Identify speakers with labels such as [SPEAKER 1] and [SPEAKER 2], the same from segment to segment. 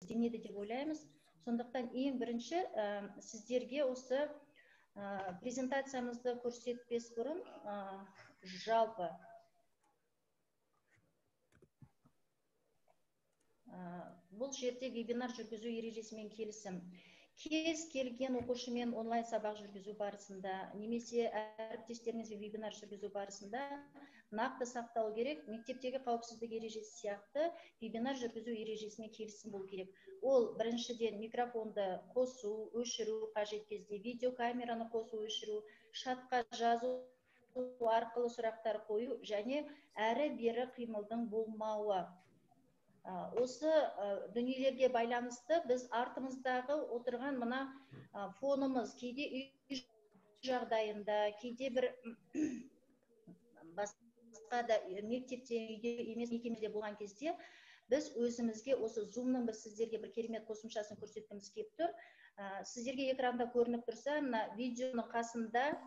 [SPEAKER 1] ізденеді деп ойлаймыз. Сондықтан ең бірінші сіздерге осы презентациямызды көрсетпес бұрын жалпы бұл жерде вебинар жүргізу ережесімен келісім. Кез келген оқушымен онлайн сабақ жүргізу барысында немесе әріптестеріңізбен вебинар жүргізу барысында нақты сақталу керек. Мектептегі қауіпсіздік ережесі сияқты вебинар жүргізу ережесіне келісім болу керек. Ол біріншіден микрофонды қосу, өшіру қажет кезде, видеокамераны қосу, өшіру, чатқа жазу арқылы сұрақтар қою және әрі-бері қимылдың болмауы. Осы дүниелерге байланысты біз артымыздағы отырған мына фонымыз кейде үй жағдайында, кейде бір басқа да мектепте, үйде емес мекемеде болған кезде біз өзімізге осы Zoom-ның бір сіздерге бір керемет қосымшасын көрсеткіміз келіп тұр. Сіздерге экранда көрініп тұрса, мына видеоның қасында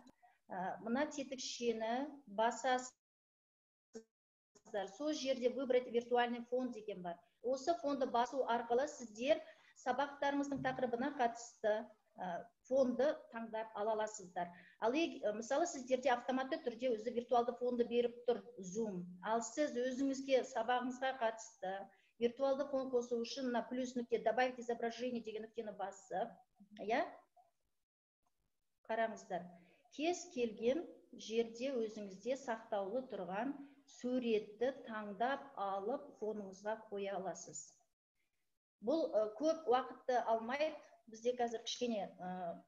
[SPEAKER 1] мына тетікшені басасыз. Сол жерде выбрать виртуальный фон деген бар. Осы фонды басу арқылы сіздер сабақтарыңыздың тақырыбына қатысты фонды таңдап ала аласыздар. Ал мысалы сіздерде автоматты түрде өзі виртуалды фонды беріп тұр Zoom. Ал сіз өзіңізге сабағыңызға қатысты виртуалды фон қосу үшін мына плюс нүкте добавить изображение деген нүктені басып, иә? Қараңыздар. Кез келген жерде өзіңізде сақтаулы тұрған суретті таңдап алып фоныңызға қоя аласыз. Бұл көп уақытты алмайды. Бізде қазір кішкене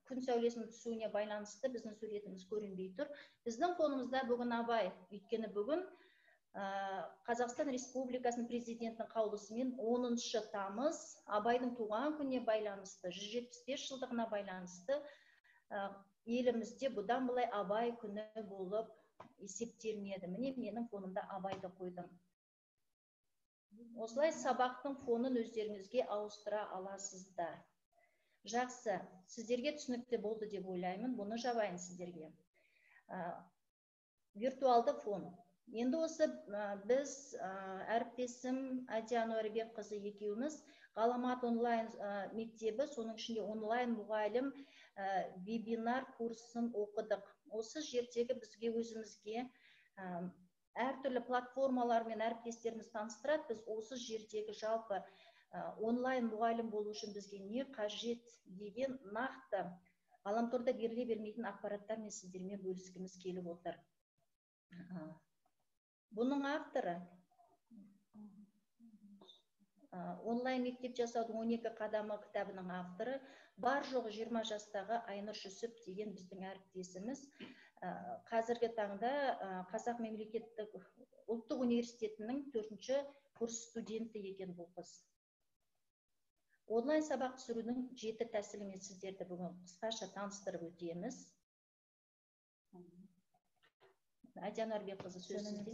[SPEAKER 1] күн сәулесінің түсуіне байланысты біздің суретіміз көрінбей тұр. Біздің фонымызда бүгін Абай, өйткені бүгін Қазақстан Республикасының президентінің қаулысымен 10 тамыз Абайдың туған күніне байланысты, 175 жылдығына байланысты елімізде бұдан былай Абай күні болып есептелінеді. Міне менің фонымда Абайды қойдым. Осылай сабақтың фонын өздеріңізге ауыстыра аласыздар. Жақсы, сіздерге түсінікті болды деп ойлаймын. Бұны жабайын сіздерге. Виртуалды фон. Енді осы біз әріптесім Әдия Әнуарбекқызы екеуміз Ғаламат онлайн мектебі, соның ішінде онлайн мұғалім вебинар курсын оқыдық. Осы жердегі бізге өзімізге әртүрлі платформалармен әріптестеріміз таныстырады. Біз осы жердегі жалпы онлайн мұғалім болу үшін бізге не қажет деген нақты ғаламторда беріле бермейтін ақпараттармен сіздермен бөліскіміз келіп отыр. Бұның авторы онлайн мектеп жасаудың 12 қадамы кітабының авторы, бар жоғы 20 жастағы Айнұр Жүсіп деген біздің әріптесіміз. Қазіргі таңда Қазақ мемлекеттік ұлттық университетінің 4-ші курс студенті екен бұл қыз. Онлайн сабақ түсірудің 7 тәсілімен сіздерді бүгін қысқаша таныстырып өтеміз. Әдия Әнуарбекқызы, сөз сізде.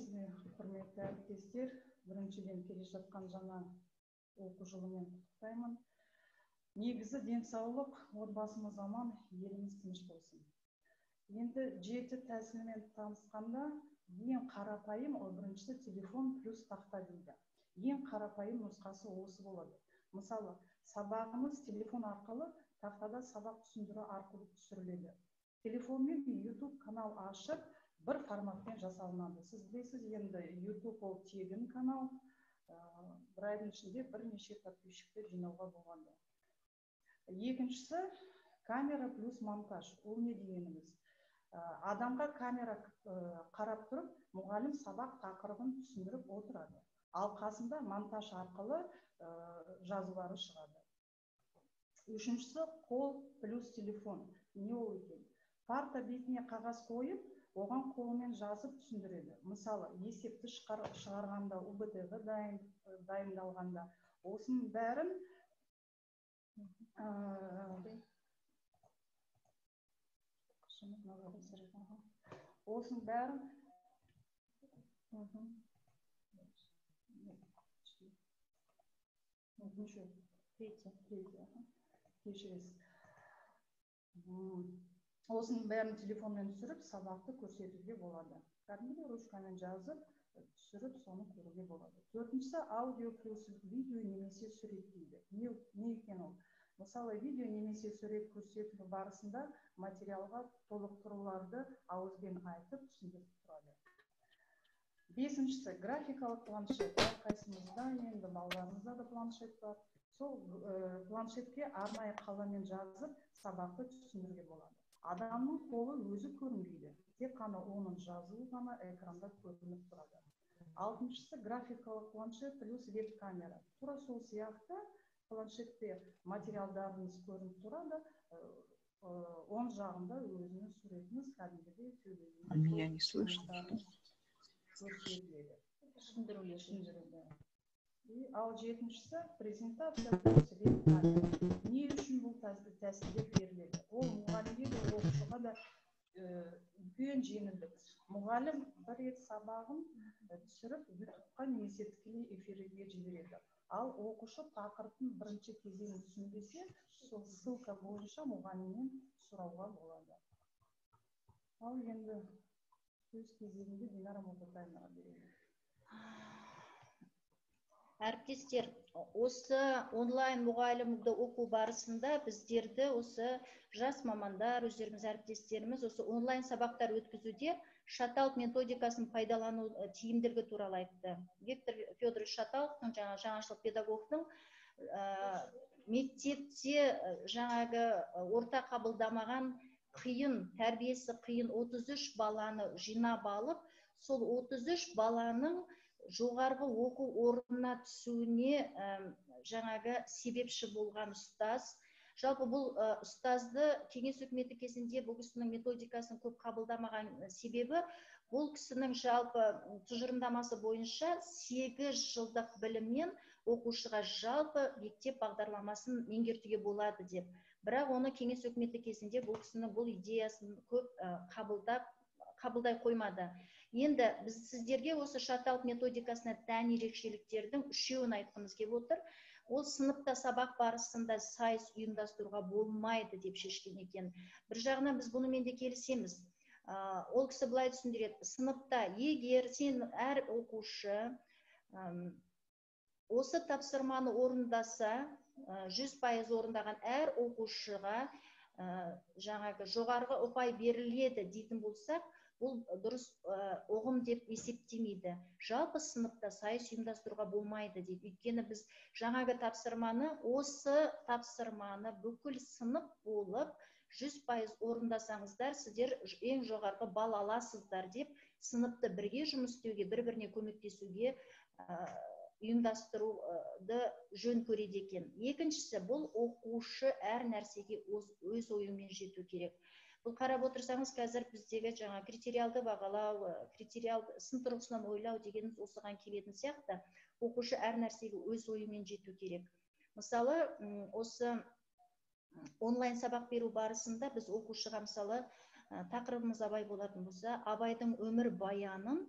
[SPEAKER 2] Құрметті әріптестер, біріншіден келе жатқан жаңа оқу жылымен құттықтаймын. Негізі денсаулық, отбасымыз аман, еліміз тыныш болсын. Енді 7 тәсілмен танысқанда ең қарапайым, ол біріншісі телефон плюс тақта дейді. Ең қарапайым нұсқасы осы болады. Мысалы, сабағымыз телефон арқылы тақтада сабақ түсіндіру арқылы түсіріледі. Телефонмен YouTube канал ашып, бір форматпен жасалынады. Сіз білесіз, енді YouTube ол тегін канал, бір айдың ішінде бірнеше подписчиктер жинауға болады. Екіншісі камера плюс монтаж. Ол не дегеніміз? Адамға камера қарап тұрып, мұғалім сабақ тақырыбын түсіндіріп отырады. Ал қасында монтаж арқылы жазулары шығады. Үшіншісі қол плюс телефон. Не ол екен? Парта бетіне қағаз қойып, оған қолымен жазып түсіндіреді. Мысалы, есепті шығарғанда, УБТ-ға дайындалғанда, осының бәрін кешіресіз. Осының бәрін телефонмен түсіріп, сабақты көрсетуге болады. Кәдімгідей ручкамен жазып, түсіріп, соны көруге болады. Төртіншісі аудио плюс видео немесе сурет дейді. Мысалы, видео немесе сурет көрсету барысында материалға толықтыруларды ауызбен айтып түсіндіріп тұрады. Бесіншісі графикалық планшет. Әрқайсымызда енді балаларымызда да планшет бар. Сол планшетке арнайы қаламмен жазып сабақты түсіндіруге болады. Адамның қолы өзі көрінбейді, тек қана оның жазуы ғана экранда көрініп тұрады. Алтыншысы графикалық планшет плюс веб-камера. Тура сол сияқты планшетте материалдарыңыз көрініп тұрады, оң жағында өзінің суретіңіз кәдімгідей
[SPEAKER 3] А меня не слышно, что?
[SPEAKER 2] Көрсетіледі.
[SPEAKER 1] Түсіндірулер.
[SPEAKER 2] Түсіндірілді. И ал жетіншісі презентация плюс веб-камера. Не үшін бұл тәсілдер беріледі? Ол мұғалімге де, оқушыға да үлкен жеңілдік. Мұғалім бір рет сабағын түсіріп, ютубқа немесе тікелей эфирге жібереді. Ал оқушы тақырыптың бірінші кезеңін түсінбесе, сол ссылка бойынша мұғалімнен сұрауға болады. Ал енді сөз кезегінде Динара Молдатаевнаға беремін.
[SPEAKER 1] Әріптестер, осы онлайн мұғалімді оқу барысында біздерді осы жас мамандар, өздеріңіз әріптестеріміз осы онлайн сабақтар өткізуде Шаталов методикасын пайдалану тиімділігі туралы айтты. Виктор Федорович Шаталовтың жаңашыл педагогтың мектепте жаңағы орта қабылдамаған қиын, тәрбиесі қиын 33 баланы жинап алып, сол 33 баланың жоғарғы оқу орнына түсуіне жаңағы себепші болған ұстаз. Жалпы бұл ұстазды кеңес үкіметі кезінде бұл кісінің методикасын көп қабылдамаған себебі, бұл кісінің жалпы тұжырымдамасы бойынша 8 жылдық білімнен оқушыға жалпы мектеп бағдарламасын меңгертуге болады деп. Бірақ оны кеңес үкіметі кезінде бұл кісінің бұл идеясын көп қабылдай қоймады. Енді біз сіздерге осы Шаталов методикасына тән ерекшеліктердің үшеуін айтқымыз келіп отыр. Ол сыныпта сабақ барысында сайыс ұйымдастыруға болмайды деп шешкен екен. Бір жағынан біз бұнымен де келісеміз. Ол кісі былай түсіндіреді. Сыныпта егер сен әр оқушы осы тапсырманы орындаса, 100% орындаған әр оқушыға жаңағы жоғарғы ұпай беріледі дейтін болсақ, бұл дұрыс ұғым деп есептемейді. Жалпы сыныпта сайыс ұйымдастыруға болмайды дейді. Өйткені біз жаңағы тапсырманы, осы тапсырманы бүкіл сынып болып 100% орындасаңыздар, сіздер ең жоғарғы балл аласыздар деп сыныпты бірге жұмыс істеуге, бір-біріне көмектесуге ұйымдастыруды жөн көреді екен. Екіншісі, бұл оқушы әр нәрсеге өз ойымен жету керек. Бұл қарап отырсаңыз, қазір біздегі жаңа критериалды бағалау, критериалды сын тұрғысынан ойлау дегеніміз осыған келетін сияқты. Оқушы әр нәрсеге өз ойымен жету керек. Мысалы, осы онлайн сабақ беру барысында біз оқушыға, мысалы, тақырыбымыз Абай болатын болса, Абайдың өмір баянын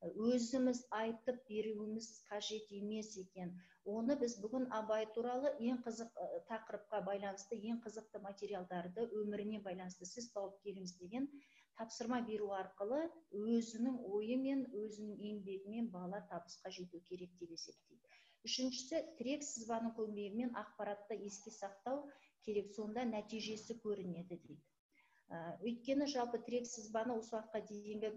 [SPEAKER 1] өзіміз айтып беруіміз қажет емес екен. Оны біз бүгін Абай туралы ең қызық тақырыпқа байланысты, ең қызықты материалдарды өміріне байланысты сіз тауып келіңіз деген тапсырма беру арқылы өзінің ойымен, өзінің еңбегімен бала табысқа жету керек деп есептейді. Үшіншісі, тірек сызбаның көмегімен ақпаратты еске сақтау керек, сонда нәтижесі көрінеді дейді. Өйткені жалпы тірек сызбаны осы уақытқа дейінгі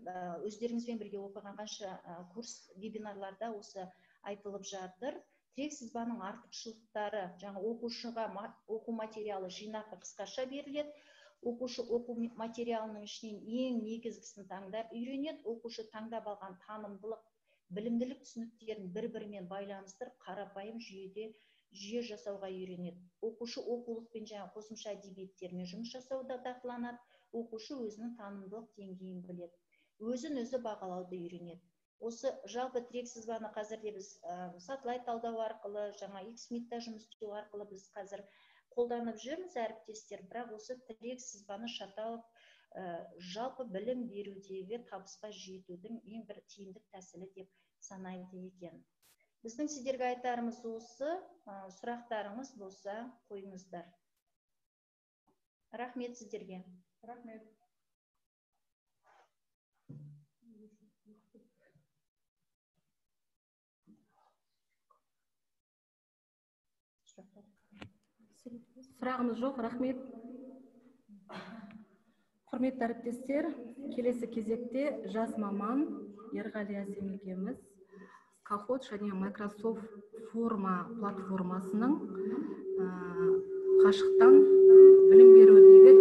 [SPEAKER 1] өздеріңізбен бірге оқыған қанша курс, вебинарларда осы айтылып жатыр. Тірек сызбаның артықшылықтары, жаңа оқушыға оқу материалы жинақы қысқаша беріледі. Оқушы оқу материалының ішінен ең негізгісін таңдап үйренеді. Оқушы таңдап алған танымдылық, білімділік түсініктерін бір-бірімен байланыстырып, қарапайым жүйеде жүйе жасауға үйренеді. Оқушы оқулықпен жаңа қосымша әдебиеттермен жұмыс жасауда дағдыланады. Оқушы өзінің танымдылық деңгейін біледі. Өзін өзі бағалауды үйренеді. Осы жалпы тірек сызбаны қазір де біз сатылай талдау арқылы, жаңа Xmeet-та жұмыс істеу арқылы біз қазір қолданып жүрміз әріптестер, бірақ осы тірек сызбаны Шаталов жалпы білім берудегі табысқа жетудің ең бір тиімді тәсілі деп санайды екен. Біздің сіздерге айтарымыз осы, сұрақтарыңыз болса қойыңыздар. Рахмет сіздерге.
[SPEAKER 2] Рахмет.
[SPEAKER 4] Сұрағымыз жоқ, рахмет. Құрметті әріптестер, келесі кезекте жас маман Ерғали Әсем екеуміз Kahoot және Microsoft Форма платформасының қашықтан білім берудегі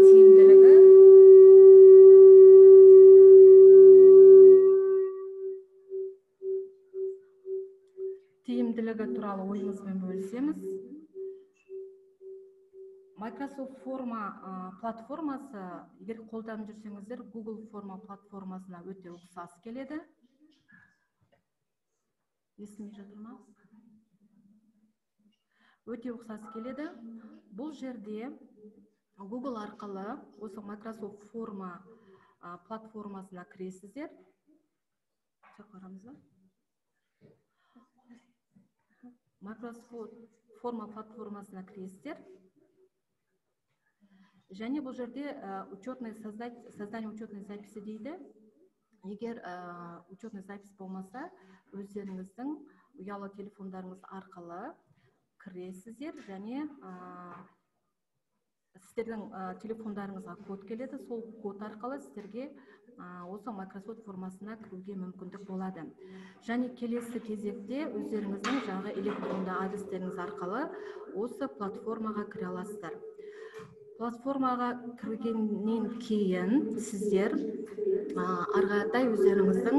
[SPEAKER 4] тиімділігі туралы ойымызбен бөлісеміз. Microsoft Форма платформасы, егер қолданып жүрсеңіздер, Google Форма платформасына өте ұқсас келеді. Естілмей жатыр ма? Өте ұқсас келеді. Бұл жерде Google арқылы осы Microsoft Форма платформасына кіресіздер. Қарамыз ба? Microsoft Форма платформасына кіресіздер. Және бұл жерде учетный создание учетной записи дейді. Егер учетный запись болмаса, өздеріңіздің ұялы телефондарыңыз арқылы кіресіздер және сіздердің телефондарыңызға код келеді. Сол код арқылы сіздерге осы Microsoft формасына кіруге мүмкіндік болады. Және келесі кезекте өздеріңіздің жаңағы электронды адрестеріңіз арқылы осы платформаға кіре аласыздар. Платформаға кіргеннен кейін сіздер ары қаратай өздеріңіздің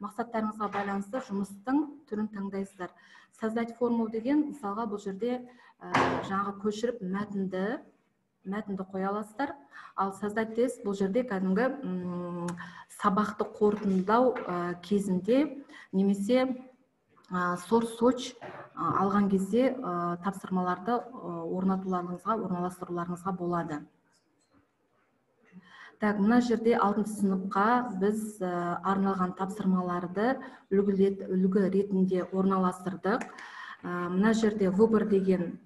[SPEAKER 4] мақсаттарыңызға байланысты жұмыстың түрін таңдайсыздар. Создать форму деген, мысалға, бұл жерде жаңағы көшіріп мәтінді қоя аласыздар. Ал создать тест бұл жерде кәдімгі сабақты қорытындылау кезінде немесе сор-соч алған кезде тапсырмаларды орнатуларыңызға, орналастыруларыңызға болады. Так, мына жерде 6 сыныпқа біз арналған тапсырмаларды үлгі ретінде орналастырдық. Мына жерде выбор деген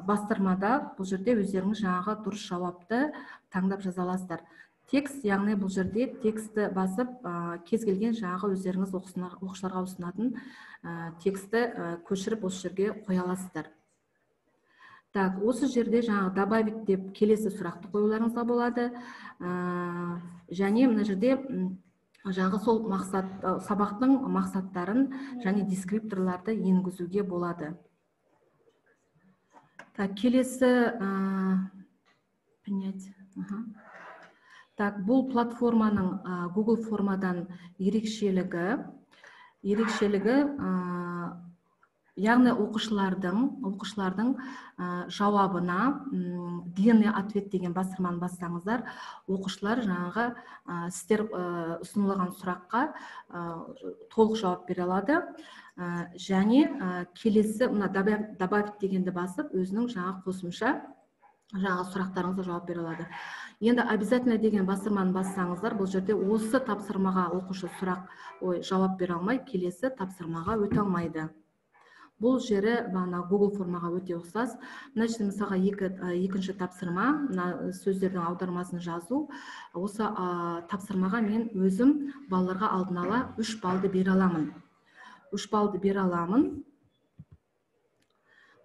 [SPEAKER 4] бастырмада бұл жерде өздеріңіз жаңағы дұрыс жауапты таңдап жаза аласыздар. Текст, яғни бұл жерде текстті басып, кез келген жаңағы өздеріңіз оқушыларға ұсынатын текстті көшіріп осы жерге қоя аласыздар. Так, осы жерде жаңағы добавить деп келесі сұрақты қоюларыңызға болады. Және мына жерде жаңағы сол мақсат, сабақтың мақсаттарын және дескрипторларды енгізуге болады. Так, келесі принять. Так, бұл платформаның Google формадан ерекшелігі, яғни оқушылардың жауабына длинный ответ деген бастырманы бассаңыздар, оқушылар жаңағы сіздер ұсынылған сұраққа толық жауап бере алады. Және келесі мына добавить дегенді басып, өзінің жаңағы қосымша жаңағы сұрақтарыңызға жауап бере алады. Енді обязательно деген бастырманы бассаңыздар, бұл жерде осы тапсырмаға оқушы жауап бере алмай, келесі тапсырмаға өте алмайды. Бұл жері бағана Google формаға өте ұқсас. Мына жерде мысалға екінші тапсырма, мына сөздердің аудармасын жазу. Осы тапсырмаға мен өзім балаларға алдын ала 3 баллды бере аламын. 3 баллды бере аламын.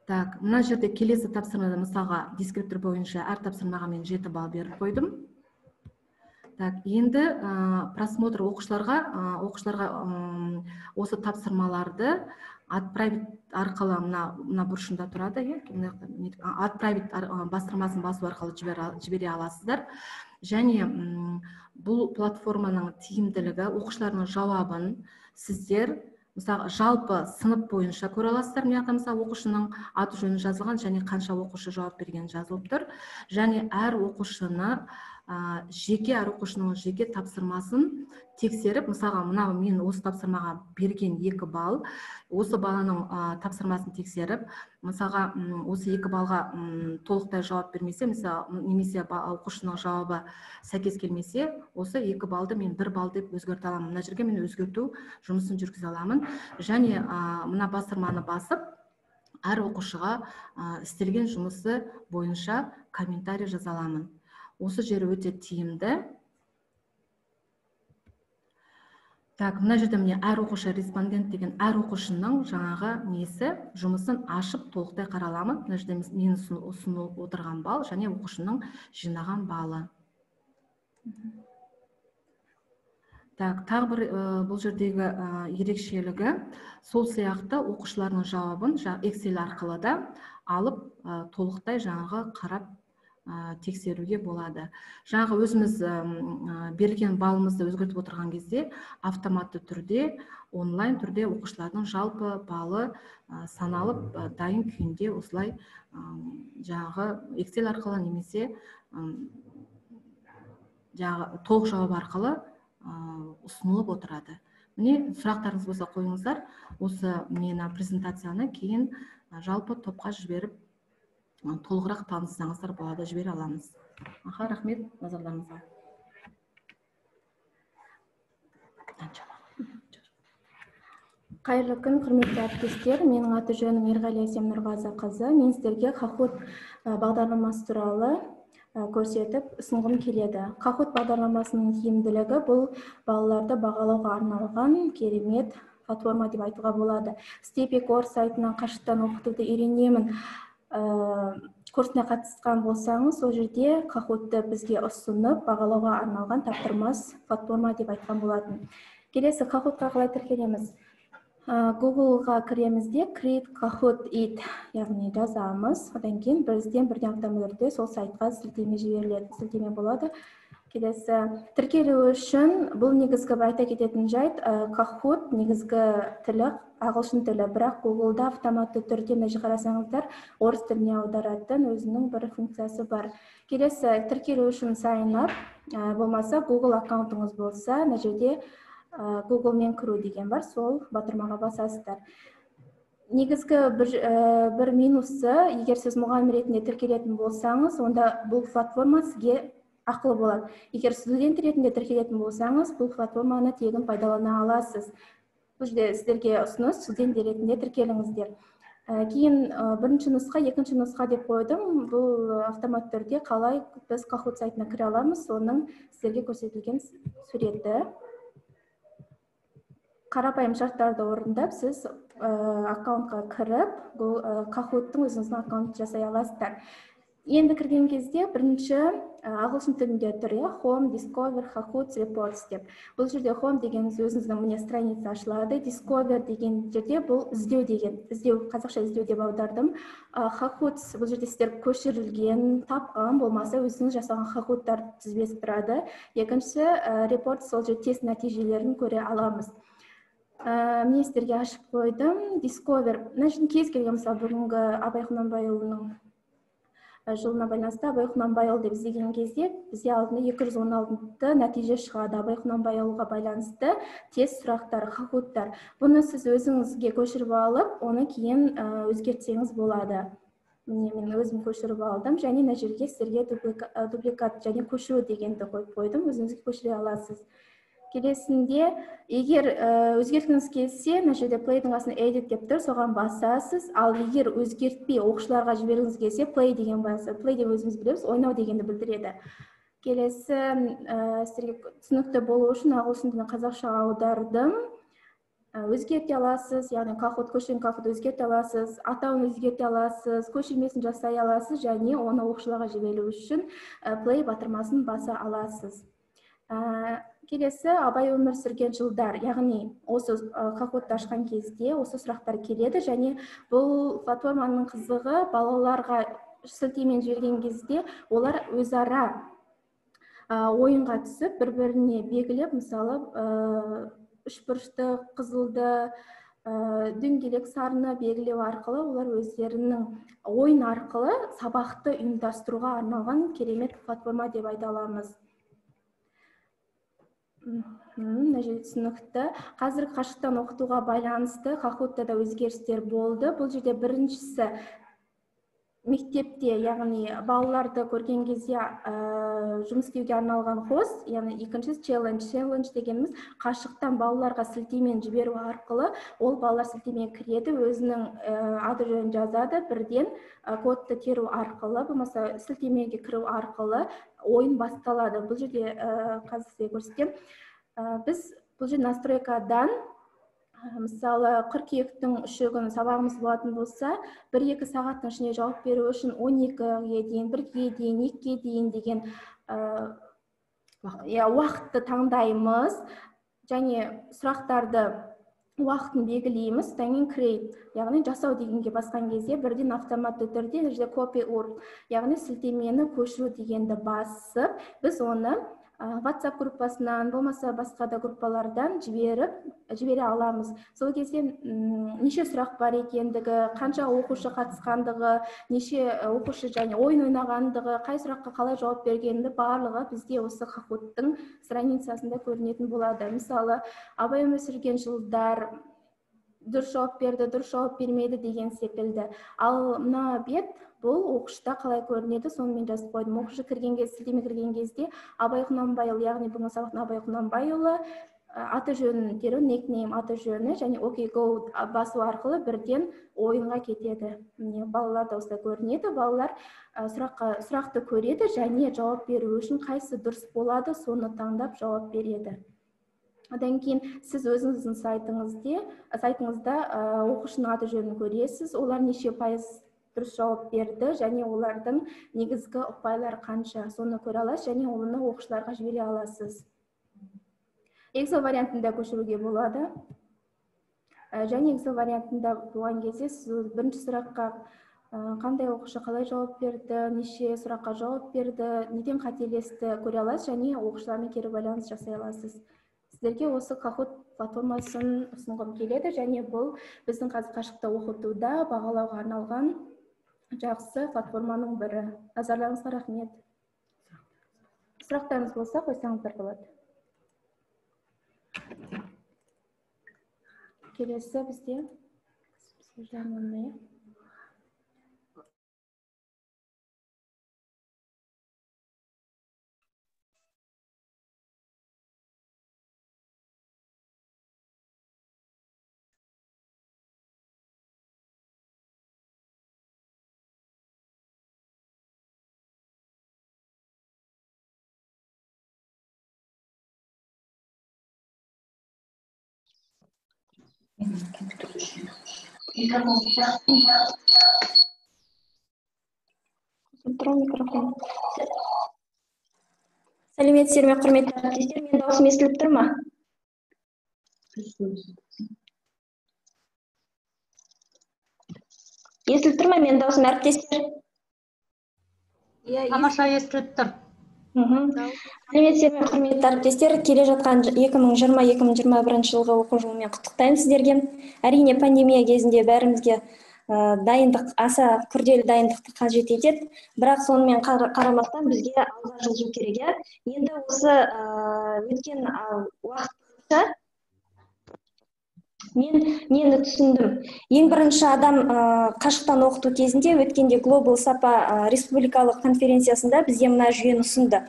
[SPEAKER 4] Так, мына жерде келесі тапсырмада мысалға дескриптор бойынша әр тапсырмаға мен 7 балл беріп қойдым. Так, енді просмотр оқушыларға осы тапсырмаларды отправить арқылы мына бұрышында тұрады, отправить бастырмасын басу арқылы жібере аласыздар. Және бұл платформаның тиімділігі оқушылардың жауабын сіздер мысалы жалпы сынып бойынша көре аласыздар. Мына жақта мысалы оқушының аты жөні жазылған және қанша оқушы жауап бергені жазылып тұр. Және әр оқушыны жеке, әр оқушының жеке тапсырмасын тексеріп, мысалға мынау мен осы тапсырмаға берген 2 балл, осы баланың тапсырмасын тексеріп, мысалға осы 2 баллға толықтай жауап бермесе, мысалы немесе оқушының жауабы сәйкес келмесе, осы 2 баллды мен 1 балл деп өзгерте аламын. Мына жерге мен өзгерту жұмысын жүргізе аламын. Және мына бастырманы басып, әр оқушыға істелген жұмысы бойынша комментарий жаза аламын. Осы жері өте тиімді. Так, мына жерде міне әр оқушы, респондент деген әр оқушының жаңағы несі, жұмысын ашып толықтай қараламын. Мына жерде мен ұсынылып отырған балл және оқушының жинаған балы. Так, тағы бір бұл жердегі ерекшелігі сол сияқты оқушылардың жауабын Excel арқылы да алып толықтай жаңағы қарап тексеруге болады. Жаңағы өзіміз берілген балымызды өзгертіп отырған кезде автоматты түрде, онлайн түрде оқушылардың жалпы балы саналып, дайын күйінде осылай жаңағы Excel арқылы немесе жаңағы толық жауап арқылы ұсынылып отырады. Міне, сұрақтарыңыз болса қойыңыздар. Осы мені презентацияны кейін жалпы топқа жіберіп толығырақ таныссаңыздар болады, жібере аламыз. Аха, рахмет назарларыңызға.
[SPEAKER 5] Қайырлы күн, құрметті әріптестер. Менің аты жөнім Ерғали Әсем Нұрғазықызы. Мен сіздерге Kahoot бағдарламасы туралы көрсетіп ұсынғым келеді. Kahoot бағдарламасының тиімділігі бұл балаларды бағалауға арналған керемет платформа деп айтуға болады. Степикор сайтынан қашықтан оқытуды үйренемін курсына қатысқан болсаңыз, ол жерде Kahoot'ты бізге ұсынып, бағалауға арналған таптырмас платформа деп айтқан болатын. Келесі Kahoot'қа қалай тіркелеміз? Google'ға кіреміз де, Create Kahoot It, яғни жазамыз. Одан кейін бізден бірден автоматты түрде сол сайтқа сілтеме жіберіледі, сілтеме болады. Келесі тіркелу үшін бұл негізгі айта кететін жайт, Kahoot негізгі тілі ағылшын тілі, бірақ Google'да автоматты түрде мына жерге қарасаңыздар орыс тіліне аударатын өзінің бір функциясы бар. Келесі тіркелу үшін sign up, болмаса Google аккаунтыңыз болса, мына жерде Google'мен кіру деген бар, сол батырмаға басасыздар. Негізгі бір минусы, егер сіз мұғалім ретінде тіркелетін болсаңыз, онда бұл платформа сізге ақылы болады. Егер студент ретінде тіркелетін болсаңыз, бұл платформаны тегін пайдалана аласыз. Бұл жерде сіздерге ұсыныс, студент ретінде тіркеліңіздер. Кейін бірінші нұсқа, екінші нұсқа деп қойдым. Бұл автоматты түрде қалай біз Kahoot сайтына кіре аламыз, соның сіздерге көрсетілген суреті. Қарапайым шарттарды орындап, сіз аккаунтқа кіріп, Kahoot'тың өзіңіздің аккаунт жасай аласыздар. Енді кірген кезде бірінші ағылшын тілінде тұр, Home, Discover, Kahoot, Reports деп. Бұл жерде Home дегеніңіз өзіңіздің міне страница ашылады. Discover деген жерде бұл іздеу деген, іздеу, қазақша іздеу деп аудардым. Kahoot бұл жерде сіздер көшірілген, тапқан, болмаса өзіңіз жасаған Kahoot'тар тізбесі тұрады. Екіншісі Reports, сол жерде тест нәтижелерін көре аламыз. Мен сіздерге ашып қойдым. Discover, мына жерден кез келген, мысалы, бүгінгі Абай Құнанбайұлының жылына байланысты Абай Құнанбайұлы деп іздеген кезде бізде алдында 216 нәтиже шығады. Абай Құнанбайұлыға байланысты тест сұрақтары, Kahoot'тар. Бұны сіз өзіңізге көшіріп алып, оны кейін өзгертсеңіз болады. Міне, мен өзім көшіріп алдым және мына жерге сіздерге дубликат және көшіру дегенді қойып қойдым. Өзіңізге көшіре аласыз. Келесінде, егер өзгерткіңіз келсе, мына жерде Play'дің астына Edit деп тұр, соған басасыз. Ал егер өзгертпей оқушыларға жібергіңіз келсе, Play деген басасыз. Play деп өзіміз білеміз, ойнау дегенді білдіреді. Келесі, сіздерге түсінікті болу үшін ағылшын тілін қазақшаға аудардым. Өзгерте аласыз, яғни Kahoot, көшірген Kahoot өзгерте аласыз, атауын өзгерте аласыз, көшірмесін жасай аласыз және оны оқушыларға жіберу үшін Play батырмасын баса аласыз. Келесі Абай өмір сүрген жылдар, яғни осы Kahoot'ты ашқан кезде осы сұрақтар келеді және бұл платформаның қызығы балаларға сілтемен жіберген кезде олар өзара ойынға түсіп, бір-біріне белгілеп, мысалы, үшбұрышты, қызылды, дөңгелек сарыны белгілеу арқылы олар өздерінің ойын арқылы сабақты ұйымдастыруға арналған керемет платформа деп айта аламыз. Мына жерде түсінікті. Қазір қашықтан оқытуға байланысты Kahoot'та да өзгерістер болды. Бұл жерде біріншісі мектепте, яғни балаларды көрген кезде жұмыс істеуге арналған хост, яғни екіншісі челлендж. Челлендж дегеніміз қашықтан балаларға сілтемен жіберу арқылы ол балалар сілтеме кіреді, өзінің аты жөнін жазады, бірден кодты теру арқылы, болмаса сілтемеге кіру арқылы ойын басталады. Бұл жерде қазір сізге көрсетемін. Біз Бұл жерде настройкадан, мысалы, қыркүйектің 3 күні сабағымыз болатын болса, 1-2 сағаттың ішінде жауап беру үшін 12-ге дейін, 1-ге дейін, 2-ге дейін деген уақытты таңдаймыз және сұрақтарды уақытын белгілейміз. Содан кейін create, яғни жасау дегенге басқан кезде бірден автоматты түрде жерде copy URL, яғни сілтемені көшіру дегенді басып, біз оны WhatsApp группасынан, болмаса басқа да группалардан жібере аламыз. Сол кезде неше сұрақ бар екендігі, қанша оқушы қатысқандығы, неше оқушы және ойын ойнағандығы, қай сұраққа қалай жауап бергенді барлығы бізде осы Kahoot-тың страницасында көрінетін болады. Мысалы, Абай өмір сүрген жылдар дұрыс жауап берді, дұрыс жауап бермеді деген секілді. Ал мына бет бұл оқушыда қалай көрінеді, соны мен жазып қойдым. Оқушы кірген кезде, сілтеме кірген кезде Абай Құнанбайұлы, яғни бүгінгі сабақтың Абай Құнанбайұлы аты жөнін теру, никнейм аты жөні және OK Go басу арқылы бірден ойынға кетеді. Міне, балалар да осылай көрінеді. Балалар сұрақты көреді және жауап беру үшін қайсы дұрыс болады, соны таңдап жауап береді. Одан кейін сіз өзіңіздің сайтыңызда оқушының аты жөнін көресіз, олар неше пайыз дұрыс жауап берді және олардың негізгі ұпайлары қанша, соны көре аласыз және оны оқушыларға жібере аласыз. Excel вариантында көшіруге болады. Және Excel вариантында болған кезде сіз бірінші сұраққа қандай оқушы қалай жауап берді, неше сұраққа жауап берді, неден қателесті көре аласыз және оқушылармен кері байланыс жасай аласыз. Сіздерге осы Kahoot платформасын ұсынғым келеді және бұл біздің қазір қашықта оқытуда бағалауға арналған жақсы платформаның бірі. Назарларыңызға рахмет. Сұрақтарыңыз болса қойсаңыздар болады. Келесі бізде
[SPEAKER 6] Микрофон. Сәлеметсіздер ме, құрметті әріптестер, менің дауысым естіліп тұр ма? Естіліп тұр ма менің даусым, әріптестер?
[SPEAKER 7] Тамаша естіліп тұр.
[SPEAKER 6] Сәлеметсіздер ме, құрметті әріптестер, келе жатқан 2020-2021 жылғы оқу жылымен құттықтаймын сіздерге. Әрине, пандемия кезінде бәрімізге дайындық, аса күрделі дайындықты қажет етеді, бірақ сонымен қарамастан бізге алға жылжу керек. Енді осы өткен уақытта мен нені түсіндім? Ең бірінші адам қашықтан оқыту кезінде өткенде Global Сапа республикалық конференциясында бізге мына жүйені ұсынды.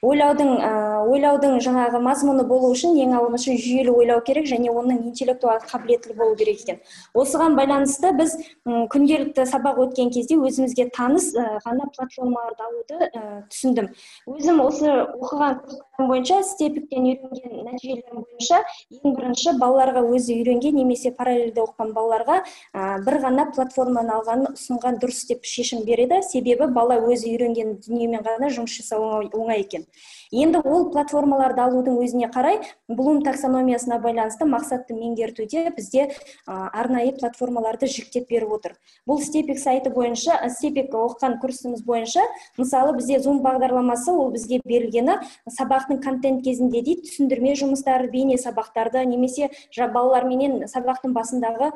[SPEAKER 6] Ойлаудың жаңағы мазмұны болу үшін ең алдымен жүйелі ойлау керек және оның интеллектуалды қабілеттілігі болу керек екен. Осыған байланысты біз күнделікті сабақ өткен кезде өзімізге таныс ғана платформаларды алуды түсіндім. Өзім осы оқыған курстарым бойынша, Степиктен үйренген нәтижелерім бойынша ең бірінші балаларға өзі үйренген немесе параллельде оқыған балаларға бір ғана платформаны алғанын ұсынған дұрыс деп шешім береді. Себебі бала өзі үйренген дүниемен ғана жұмыс жасау оңай екен. Енді ол платформаларды алудың өзіне қарай Блум таксономиясына байланысты мақсатты меңгертуде бізде арнайы платформаларды жіктеп беріп отыр. Бұл Степик сайты бойынша, Степик оқыған курсымыз бойынша, мысалы бізде Zoom бағдарламасы, ол бізге берілгені сабақтың контент кезінде дейді, түсіндірме жұмыстары, бейне сабақтарды немесе балаларменен сабақтың басындағы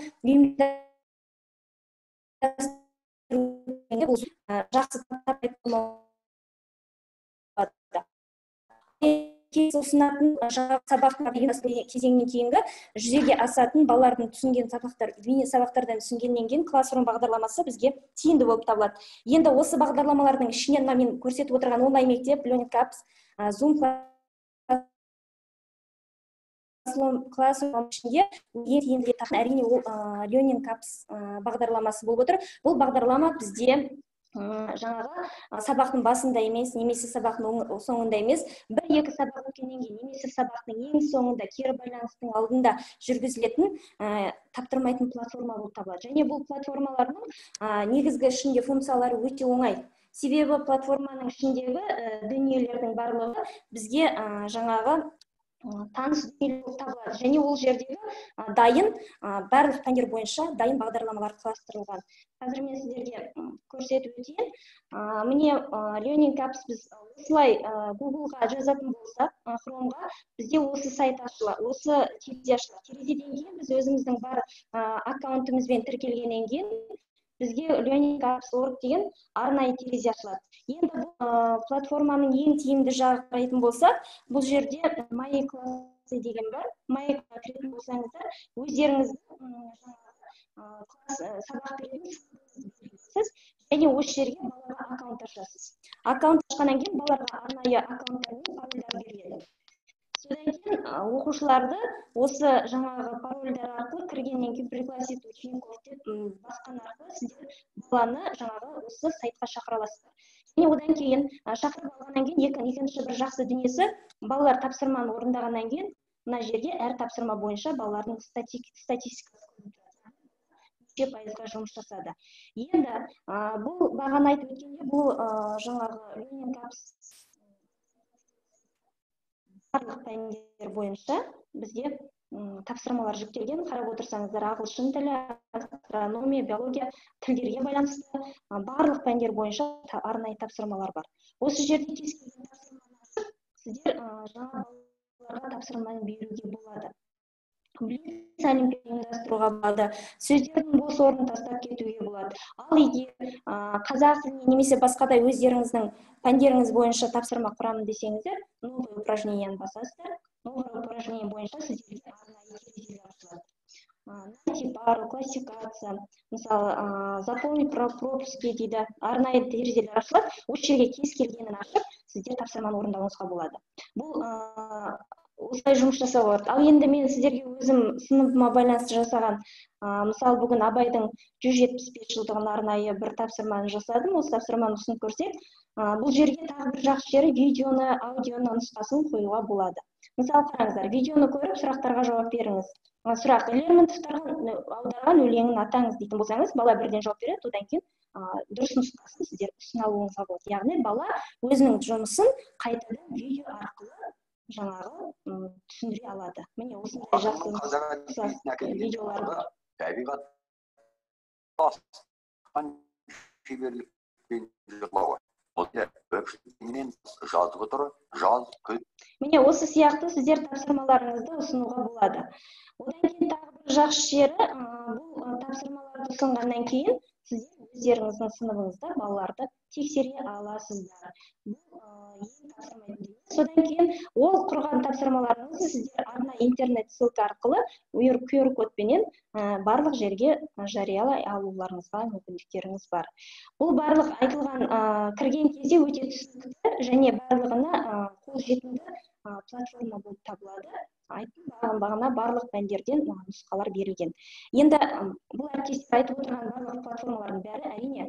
[SPEAKER 6] жақсы ұсынатын сабақтың кезеңінен кейінгі жүзеге асатын балалардың түсінген сабақтар, бейне сабақтардан түсінгеннен кейін Classroom бағдарламасы бізге тиімді болып табылады. Енді осы бағдарламалардың ішінен мына мен көрсетіп отырған онлайн мектеп, Learning Apps, Zoom Classroom ішінде ең тиімді әрине ол Learning Apps бағдарламасы болып отыр. Бұл бағдарлама бізде Жаңағы сабақтың басында емес, немесе сабақтың соңында емес, бір-екі сабақ өткеннен кейін, немесе сабақтың ең соңында кері байланыстың алдында жүргізілетін таптырмайтын платформа болып табылады. Және бұл платформалардың негізгі ішінде функциялары өте оңай. Себебі платформаның ішіндегі дүниелердің барлығы бізге жаңағы таныс дүниелер болып табылады. Және ол жердегі дайын барлық пәндер бойынша дайын бағдарламалар құрастырылған. Қазір мен сіздерге көрсетіп өтейін. Міне, Learning Apps біз осылай Google-ға жазатын болсақ, Chrome-ға бізде осы сайт ашылады, осы терезе ашылады. Терезеден кейін біз өзіміздің бар аккаунтымызбен тіркелгеннен кейін бізге Learning Apps org деген арнайы терезе ашылады. Енді бұл платформаның ең тиімді жағы қарайтын болсақ, бұл жерде Мои классы деген бар. Мои классы кіретін болсаңыздар, өздеріңіздің класс сабақ беретін және осы жерге балаға аккаунт ашасыз. Аккаунт ашқаннан кейін балаларға арнайы аккаунттар мен парольдар беріледі. Содан кейін оқушыларды осы жаңағы парольдар арқылы кіргеннен кейін пригласить учеников деп басқан арқылы сіздер баланы жаңағы осы сайтқа шақыра аласыздар. Және одан кейін шақырып алғаннан кейін екінші бір жақсы дүниесі, балалар тапсырманы орындағаннан кейін мына жерге әр тапсырма бойынша балалардың статистикасы көрініп тұрады. Неше пайызға жұмыс жасады. Енді бұл бағана айтып өткенде, бұл жаңағы Learning Apps барлық пәндер бойынша бізге тапсырмалар жүктелген. Қарап отырсаңыздар, ағылшын тілі, астрономия, биология, тілдерге байланысты барлық пәндер бойынша арнайы тапсырмалар бар. Осы жерде кез келген тапсырманы ашып, сіздер жаңа балаларға тапсырманы беруге болады. Блиц олимпиада ұйымдастыруға болады, сөздердің бос орнын тастап кетуге болады. Ал егер қазақ тіліне немесе басқа да өздеріңіздің пәндеріңіз бойынша тапсырма құрамын десеңіздер, новое упражнениені басасыздар. Новое упражнение бойынша сіздерге арнайы терезелер ашылады. Найти пару, классификация, мысалы, заполнить пропуски дейді, арнайы терезелер ашылады. Осы жерге кез келгенін ашып, сіздер тапсырманы орындауыңызға болады. Бұл осылай жұмыс жасауға болады. Ал енді мен сіздерге өзім сыныбыма байланысты жасаған, мысалы, бүгін Абайдың 175 жылдығына арнайы бір тапсырманы жасадым. Осы тапсырманы ұсынып көрсек, бұл жерге тағы бір жақсы жері видеоны, аудионы нұсқасын қоюға болады. Мысалы, қараңыздар, видеоны көріп сұрақтарға жауап беріңіз. Сұрақ: Лермонтов аударған өлеңін атаңыз дейтін болсаңыз, бала бірден жауап береді, одан кейін дұрыс нұсқасын сіздер ұсына алуыңызға болады. Яғни бала өзінің жұмысын қайтадан видео арқылы жаңағы түсіндіре алады. Міне осындай жақсы видеолар бар.
[SPEAKER 7] Табиғат шеберлікпен жырлауы.
[SPEAKER 6] Міне осы сияқты сіздер тапсырмаларыңызды ұсынуға болады. Одан кейін тағы бір жақсы жері, бұл тапсырмаларды ұсынғаннан кейін сіздер өздеріңіздің сыныбыңызда балаларды тексере аласыздар. Бұл ең тапсырмайтын дүние. Содан кейін ол құрған тапсырмаларыңызды сіздер арнайы интернет ссылка арқылы QR кодпенен барлық жерге жариялай алуларыңызға мүмкіндіктеріңіз бар. Бұл барлық айтылған кірген кезде өте түсінікті және барлығына қолжетімді платформа болып табылады. Айттым, бағана барлық пәндерден нұсқалар берілген. Енді бұл әріптестер айтып отырған барлық платформалардың бәрі әрине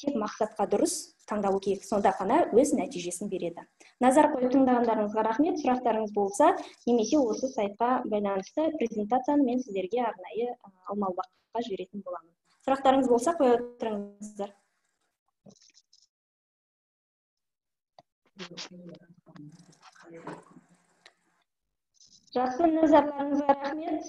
[SPEAKER 6] тек мақсатқа дұрыс таңдалу керек, сонда ғана өз нәтижесін береді. Назар қойып тыңдағандарыңызға рахмет. Сұрақтарыңыз болса, немесе осы сайтқа байланысты презентацияны мен сіздерге арнайы алмалбаққа жіберетін боламын. Сұрақтарыңыз болса, қоя отырыңыздар. Жақсы, назарларыңызға рахмет.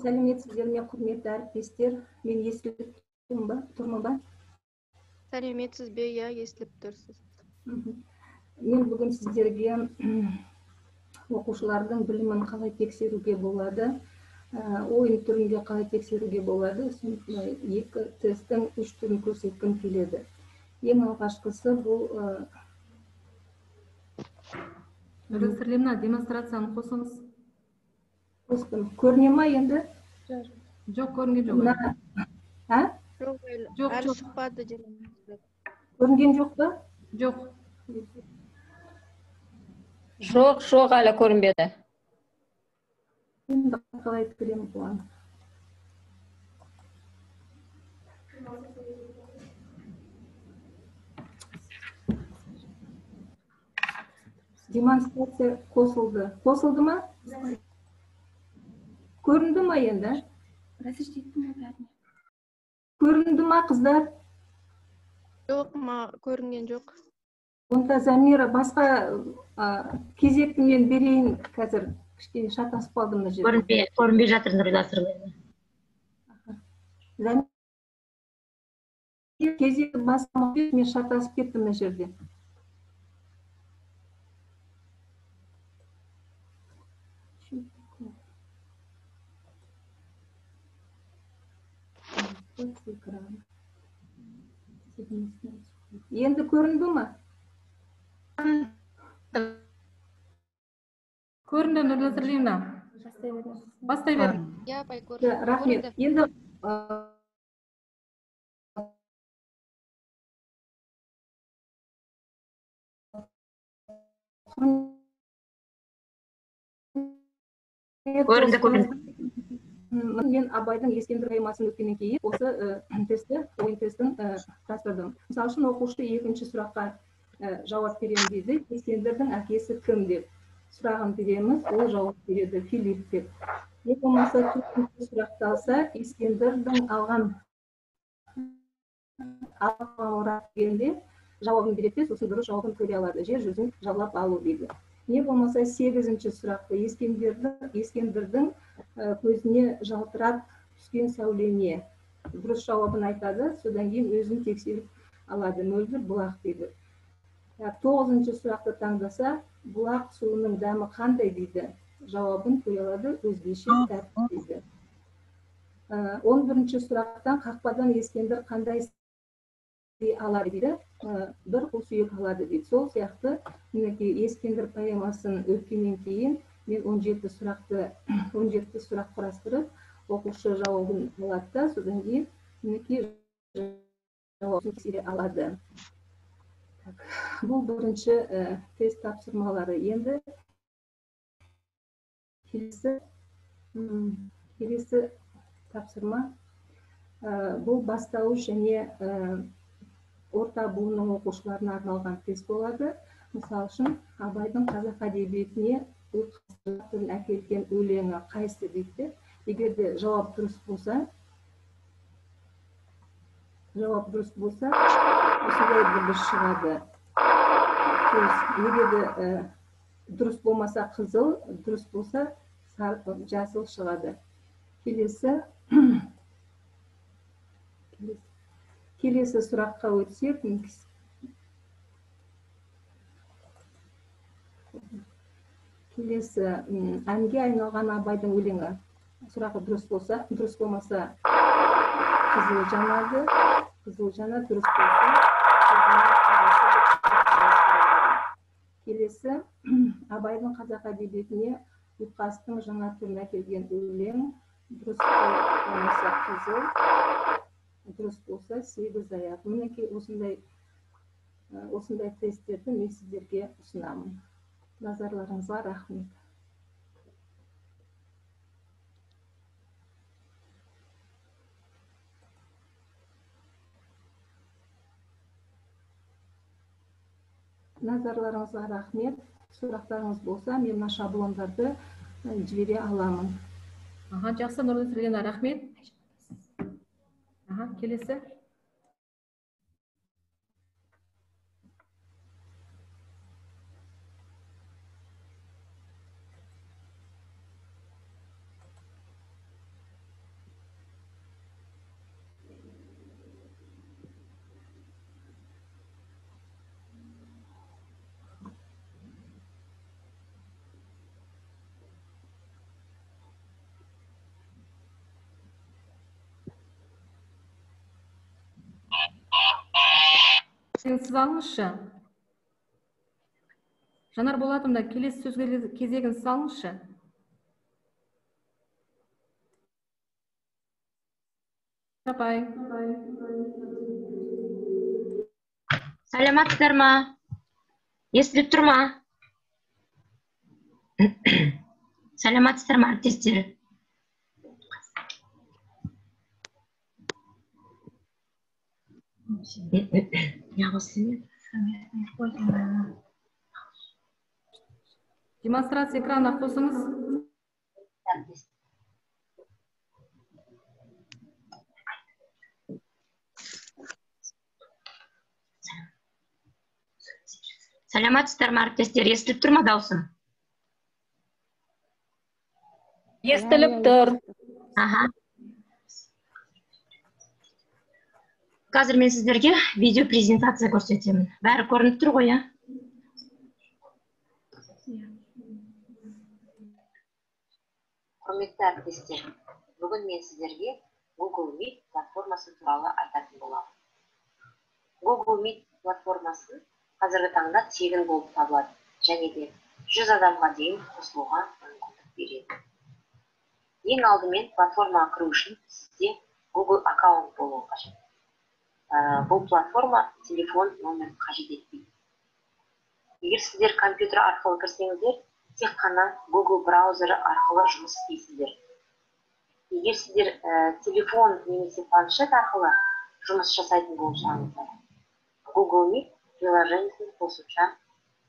[SPEAKER 8] Сәлеметсіздер ме, құрметті әріптестер? Мен естіліп тұрмын ба?
[SPEAKER 9] Сәлеметсіз бе, иә, естіліп тұрсыз.
[SPEAKER 8] Мен бүгін сіздерге оқушылардың білімін қалай тексеруге болады, ойын түрінде қалай тексеруге болады, екі тесттің үш түрін көрсеткім келеді. Ең алғашқысы бұл...
[SPEAKER 4] Нұрсәлемна, демонстрацияны қосыңыз.
[SPEAKER 8] Қостым. Көріне ма енді?
[SPEAKER 4] Жоқ, көрінген жоқ.
[SPEAKER 9] Жоқ, әлі шықпады демонстрация.
[SPEAKER 8] Көрінген жоқ па?
[SPEAKER 4] Жоқ.
[SPEAKER 8] Жоқ, жоқ, әлі көрінбеді. Енді қалай кіремін бұған? Демонстрация қосылды. Қосылды ма? Көрінді ма енді? Көрінді ма, қыздар?
[SPEAKER 9] Жоқ, көрінген жоқ.
[SPEAKER 8] Онда Замира, басқа кезекті мен берейін қазір. Кішкене шатасып қалдым мына жерде.
[SPEAKER 7] Көрінбей жатыр, Нұрила Сырлаева.
[SPEAKER 8] Замира, кезекті басқа, мен шатасып кеттім мына жерде. Енді көрінді ма?
[SPEAKER 4] Көрінді, Нұрила Сырлиевна. Бастай бер.
[SPEAKER 9] Иә, апай, көрінді.
[SPEAKER 8] Рахмет. Енді
[SPEAKER 7] көрінді, көрінді.
[SPEAKER 8] Мен Абайдың Ескендір поэмасын өткеннен кейін осы тестті, ойын тестін құрастырдым. Мысалы үшін, оқушы екінші сұраққа жауап беремін дейді. Ескендірдің әкесі кім деп сұрағын береміз, ол жауап береді Филипп деп. Не болмаса төртінші сұрақты алса, Ескендірдің алған мұрат дегенде жауабын береді, сосын дұрыс жауабын көре алады. Жер жүзін жаулап алу дейді. Не болмаса сегізінші сұрақты Ескендірдің көзіне жалтырап түскен сәуле не? Дұрыс жауабын айтады, содан кейін өзін тексеріп алады. Мөлдір бұлақ дейді. Тоғызыншы сұрақты таңдаса, бұлақ суының дәмі қандай дейді. Жауабын көре алады, өзгеше тәтті дейді. 11-ші сұрақтан қақпадан Ескендір қандай алады дейді, бір қу сүйек алады дейді. Сол сияқты мінекей Ескендір поэмасын өткеннен кейін мен 17 сұрақты 17 сұрақ құрастырып, оқушы жауабын алады да, содан кейін мінекей жауабын тексере алады. Бұл бірінші тест тапсырмалары. Енді келесі тапсырма бұл бастауыш және орта буынның оқушыларына арналған тест болады. Мысалы үшін, Абайдың қазақ әдебиетіне ұйқастырып әкелген өлеңі қайсы дейді. Егер де жауап дұрыс болса, осындай дыбыс шығады. Егер де дұрыс болмаса қызыл, дұрыс болса жасыл шығады. Келесі сұраққа өтсек, келесі әнге айналған Абайдың өлеңі. Сұрағы дұрыс болса, дұрыс болмаса қызыл жанады, қызыл жанады, дұрыс болса. Келесі Абайдың қазақ әдебиетіне ұйқастың жаңа түрін әкелген өлең, дұрыс болмаса қызыл, дұрыс болса 8 аяқ. Мінекей осындай тесттерді мен сіздерге ұсынамын. Назарларыңызға рахмет. Назарларыңызға рахмет. Сұрақтарыңыз болса, мен мына шаблондарды жібере аламын.
[SPEAKER 4] Аха, жақсы, Нұрла Сырлиевна, рахмет. Аха, келесі. Сіз алыңызшы. Жанар Болатовна, келесі сөз кезегін сіз алыңызшы. Апай.
[SPEAKER 7] Саламатсыздар ма? Естіліп тұр ма? Сәлеметсіздер ме, әріптестер?
[SPEAKER 4] Демонстрация экрана қосыңыз.
[SPEAKER 7] Сәлеметсіздер ме, әріптестер? Естіліп тұр ма даусым?
[SPEAKER 8] Естіліп тұр.
[SPEAKER 7] Аха. Қазір мен сіздерге видео презентация көрсетемін. Бәрі көрініп тұр ғой, иә? Құрметті әріптестер, бүгін мен сіздерге Google Meet платформасы туралы айтатын боламын. Google Meet платформасы қазіргі таңда тегін болып табылады және де 100 адамға дейін қосылуға мүмкіндік береді. Ең алдымен платформаға кіру үшін сізде Google аккаунт болуы қажет. Бұл платформа телефон нөмірін қажет етпейді. Егер сіздер компьютер арқылы кірсеңіздер, тек қана Google браузері арқылы жұмыс істейсіздер. Егер сіздер телефон немесе планшет арқылы жұмыс жасайтын болсаңыздар, Google Meet приложениесін қосымша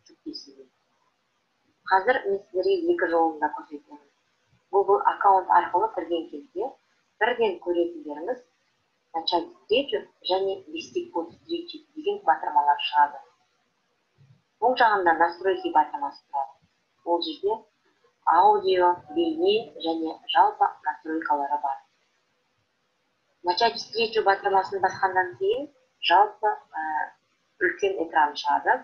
[SPEAKER 7] жүктейсіздер. Қазір мен сіздерге екі жолын да көрсетемін. Google аккаунт арқылы кірген кезде бірден көретіндеріңіз начать встречу және ввести код встречи деген батырмалар шығады. Оң жағында настройки батырмасы тұрады. Ол жерде аудио, бейне және жалпы настройкалары бар. Начать встречу батырмасын басқаннан кейін жалпы үлкен экран шығады.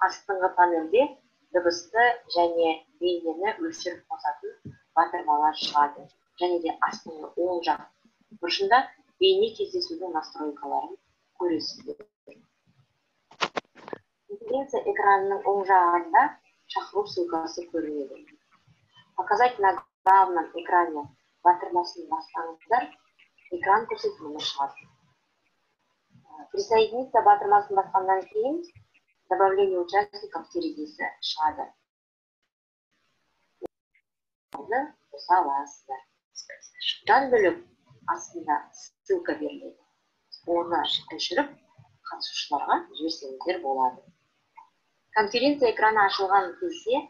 [SPEAKER 7] Астыңғы панельде дыбысты және бейнені өшіріп қосатын батырмалар шығады. Және де астыңғы оң жақ бұрышында бейне кездесудің настройкаларын көресіздер. Конференция экранының оң жағында шақыру ссылкасы көрінеді. Показать на главном экране батырмасын бассаңыздар, экран көрсетілімі шығады. Присоединиться батырмасын басқаннан кейін добавление участников терезесі шығады. Қоса аласыздар. Бұдан бөлек астында ссылка беріледі. Оны көшіріп қатысушыларға жіберсеңіздер болады. Конференция экраны ашылған кезде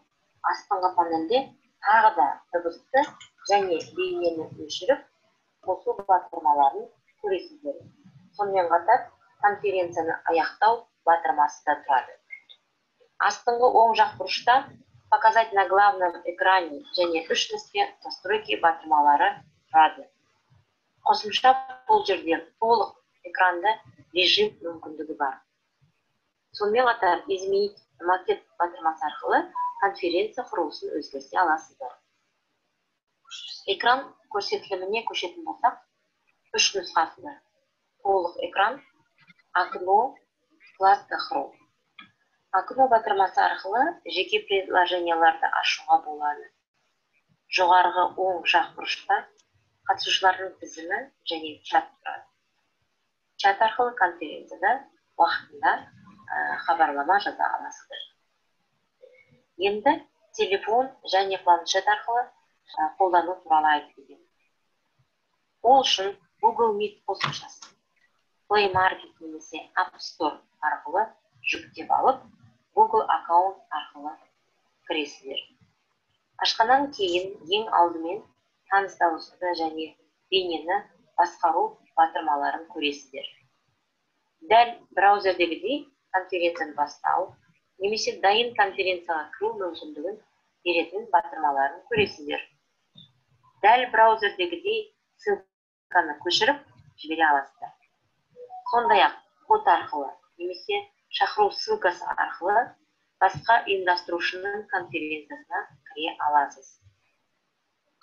[SPEAKER 7] астыңғы панельде тағы да дыбысты және бейнені өшіріп қосу батырмаларын көресіздер. Сонымен қатар конференцияны аяқтау батырмасы да тұрады. Астыңғы оң жақ бұрышта показать на главном экране және үш нүкте настройки батырмалары тұрады. Қосымша бұл жерде толық экранды режим мүмкіндігі бар. Сонымен қатар изменить макет батырмасы арқылы конференция құрылысын өзгерте аласыздар. Экран көрсетіліміне көшетін болсақ, үш нұсқасы бар. Толық экран, окно, вкладка Chrome. Окно батырмасы арқылы жеке приложенияларды ашуға болады. Жоғарғы оң жақ бұрышта қатысушылардың тізімі және чат тұрады. Чат арқылы конференцияда уақытында хабарлама жаза аласыздар. Енді телефон және планшет арқылы қолдану туралы айтып кетемін. Ол үшін Google Meet қосымшасын Play Market немесе App Store арқылы жүктеп алып, Google аккаунт арқылы кіресіздер. Ашқаннан кейін ең алдымен таныс дауысты және бейнені басқару батырмаларын көресіздер. Дәл браузердегідей конференцияны бастау немесе дайын конференцияға кіру мүмкіндігін беретін батырмаларын көресіздер. Дәл браузердегідей ссылканы көшіріп жібере аласыздар. Сондай-ақ код арқылы немесе шақыру ссылкасы арқылы басқа ұйымдастырушының конференциясына кіре аласыз.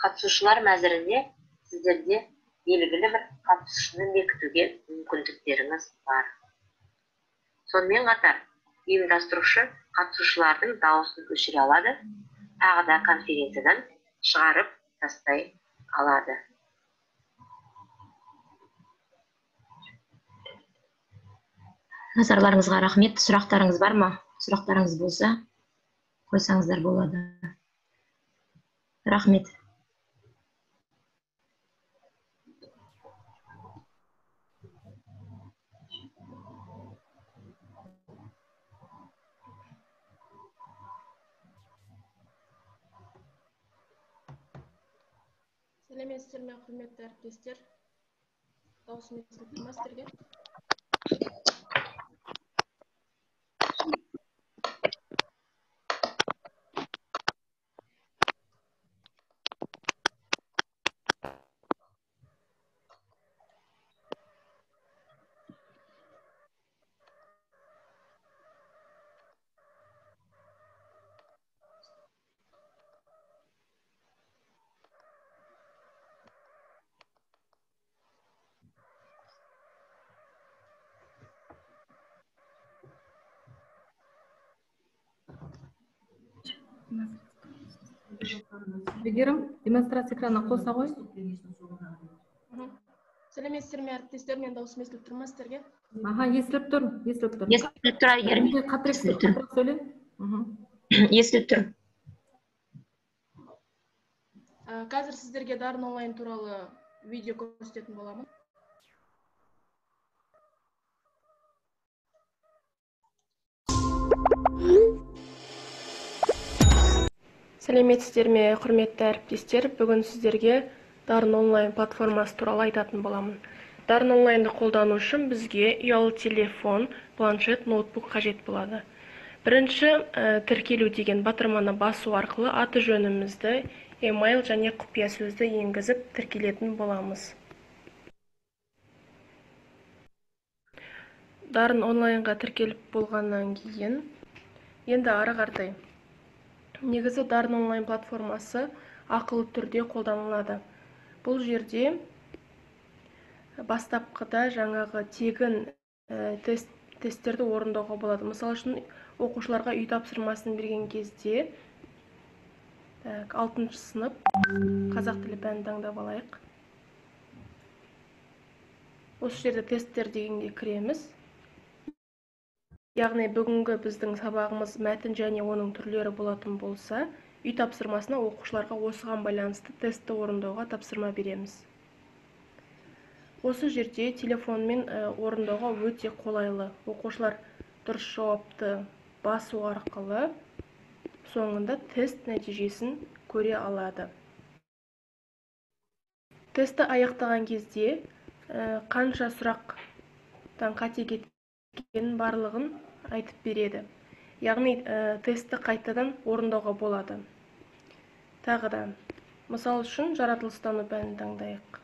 [SPEAKER 7] Қатысушылар мәзірінде сіздерде белгілі бір қатысушыны бекітуге мүмкіндіктеріңіз бар. Сонымен қатар ұйымдастырушы қатысушылардың дауысын өшіре алады, тағы да конференциядан шығарып тастай алады. Назарларыңызға рахмет. Сұрақтарыңыз бар ма? Сұрақтарыңыз болса, қойсаңыздар болады. Рахмет.
[SPEAKER 9] Сәлеметсіздер ме, құрметті әріптестер? Дауысым естіліп тұр ма сіздерге?
[SPEAKER 4] Әйгерім, демонстрация экраны қоса ғой.
[SPEAKER 9] Сәлеметсіздер ме, әріптестер? Мен дауысым естіліп тұр ма сіздерге?
[SPEAKER 4] Аха, естіліп тұр, естіліп тұр.
[SPEAKER 7] Естіліп тұр, Әйгерім.
[SPEAKER 4] Қаттырақ сөйле.
[SPEAKER 7] Естіліп тұр.
[SPEAKER 9] Қазір сіздерге Дарын онлайн туралы видео көрсететін боламын. Сәлеметсіздер ме, құрметті әріптестер? Бүгін сіздерге Дарын онлайн платформасы туралы айтатын боламын. Дарын онлайнды қолдану үшін бізге ұялы телефон, планшет, ноутбук қажет болады. Бірінші тіркелу деген батырманы басу арқылы аты жөнімізді, email және құпия сөзді енгізіп тіркелетін боламыз. Дарын онлайнға тіркеліп болғаннан кейін енді ары қаратай. Негізі Дарын онлайн платформасы ақылы түрде қолданылады. Бұл жерде бастапқыда жаңағы тегін тесттерді орындауға болады. Мысалы үшін оқушыларға үй тапсырмасын берген кезде 6-шы сынып қазақ тілі пәнін таңдап алайық. Осы жерде тесттер дегенге кіреміз. Яғни бүгінгі біздің сабағымыз мәтін және оның түрлері болатын болса, үй тапсырмасына оқушыларға осыған байланысты тестті орындауға тапсырма береміз. Осы жерде телефонмен орындауға өте қолайлы. Оқушылар дұрыс жауапты басу арқылы соңында тест нәтижесін көре алады. Тестті аяқтаған кезде қанша сұрақтан қате кеткенін барлығын айтып береді. Яғни тестті қайтадан орындауға болады. Тағы да, мысал үшін жаратылыстану пәнін таңдайық.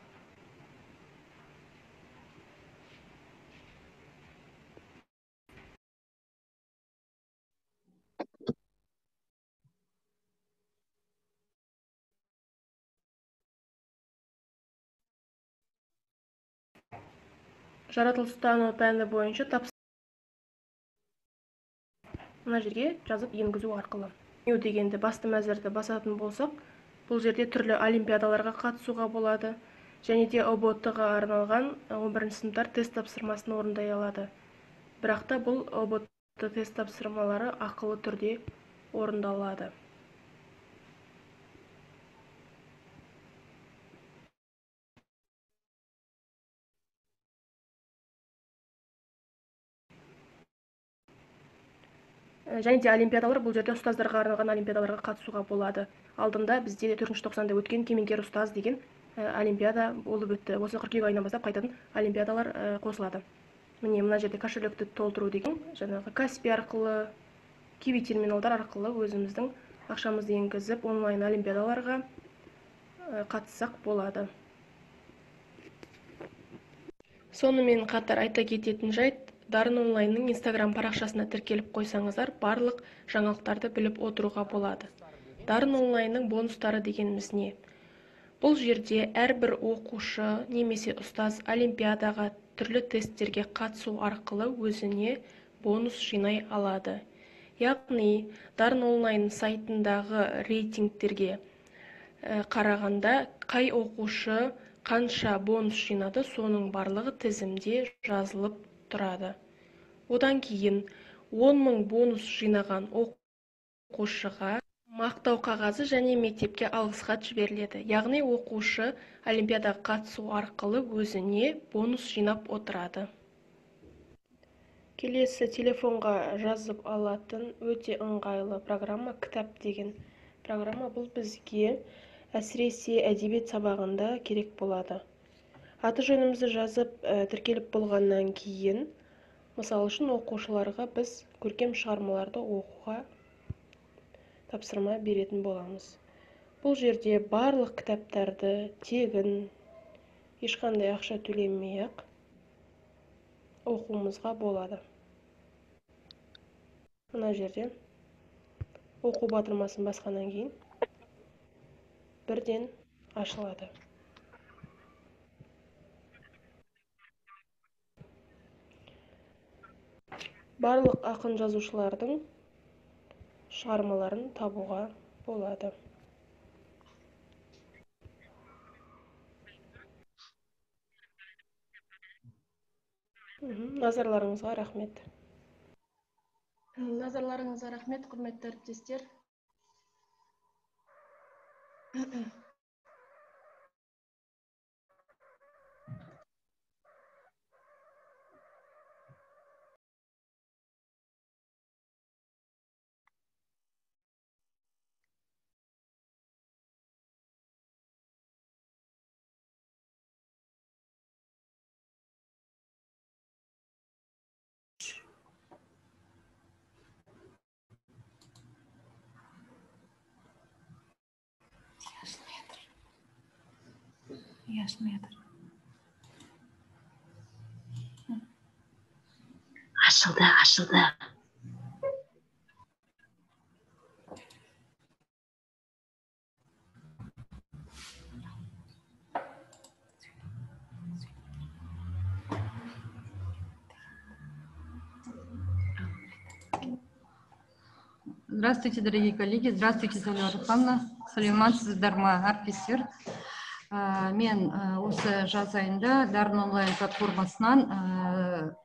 [SPEAKER 9] Жаратылыстану пәні бойынша мына жерге жазып енгізу арқылы. Меню дегенді басты мәзірді басатын болсақ, бұл жерде түрлі олимпиадаларға қатысуға болады, және де ҰБТ-ға арналған 11 сыныптар тест тапсырмасын орындай алады. Бірақ та бұл ҰБТ тест тапсырмалары ақылы түрде орындалады. Және де олимпиадалар, бұл жерде ұстаздарға арналған олимпиадаларға қатысуға болады. Алдында бізде 4-тоқсанда өткен Кемеңгер ұстаз деген олимпиада болып өтті. Осы қыркүйек айынан бастап қайтадан олимпиадалар қосылады. Міне мына жерде кошелекті толтыру деген, жаңағы Каспи арқылы, Киви терминалдар арқылы өзіміздің ақшамызды енгізіп онлайн олимпиадаларға қатыссақ болады. Сонымен қатар айта кететін жайт, Дарын онлайнның Инстаграм парақшасына тіркеліп қойсаңыздар, барлық жаңалықтарды біліп отыруға болады. Дарын онлайнның бонустары дегеніміз не? Бұл жерде әрбір оқушы немесе ұстаз олимпиадаға, түрлі тесттерге қатысу арқылы өзіне бонус жинай алады. Яғни, Дарын онлайн сайтындағы рейтингтерге қарағанда, қай оқушы қанша бонус жинады, соның барлығы тізімде жазылып тұрады. Одан кейін 10 000 бонус жинаған оқушыға Мақтау қағазы және мектепке алғыс хат жіберіледі. Яғни оқушы олимпиадаға қатысу арқылы өзіне бонус жинап отырады. Келесі телефонға жазып алатын өте ыңғайлы программа Кітап деген программа. Бұл бізге әсіресе әдебиет сабағында керек болады. Аты жөнімізді жазып тіркеліп болғаннан кейін, мысал үшін, оқушыларға біз көркем шығармаларды оқуға тапсырма беретін боламыз. Бұл жерде барлық кітаптарды тегін, ешқандай ақша төлемей-ақ оқуымызға болады. Мына жерде оқу батырмасын басқаннан кейін бірден ашылады. Барлық ақын жазушылардың шығармаларын табуға болады. Назарларыңызға рахмет.
[SPEAKER 4] Назарларыңызға рахмет, құрметті әріптестер.
[SPEAKER 7] Ашылды, ашылды.
[SPEAKER 10] Здравствуйте, дорогие коллеги. Здравствуйте, Сәуле Орынхановна. Сәлеметсіздер ме, әріптестер. Мен осы жаз айында Дарын онлайн платформасынан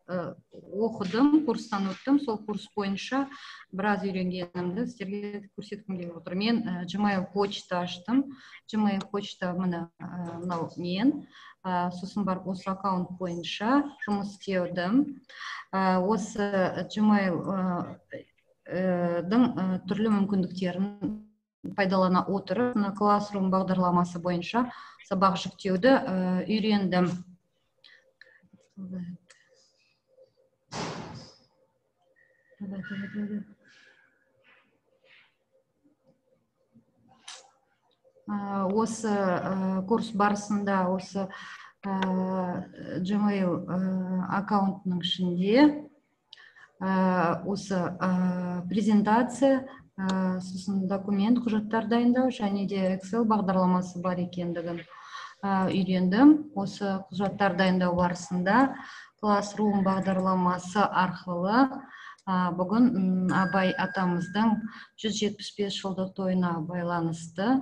[SPEAKER 10] оқыдым, курстан өттім. Сол курс бойынша біраз үйренгенімді сіздерге көрсеткім келіп отыр. Мен Gmail почта аштым. Gmail почта міне мынау мен. Сосын барып осы аккаунт бойынша жұмыс істедім. Осы Gmail дың түрлі мүмкіндіктерін пайдалана отырып, мына Classroom бағдарламасы бойынша сабақ жүктеуді үйрендім. Осы курс барысында осы Gmail аккаунтының ішінде осы презентация, сосын документ, құжаттар дайындау және де Excel бағдарламасы бар екендігін үйрендім. Осы құжаттар дайындау барысында Classroom бағдарламасы арқылы бүгін Абай атамыздың 175 жылдық тойына байланысты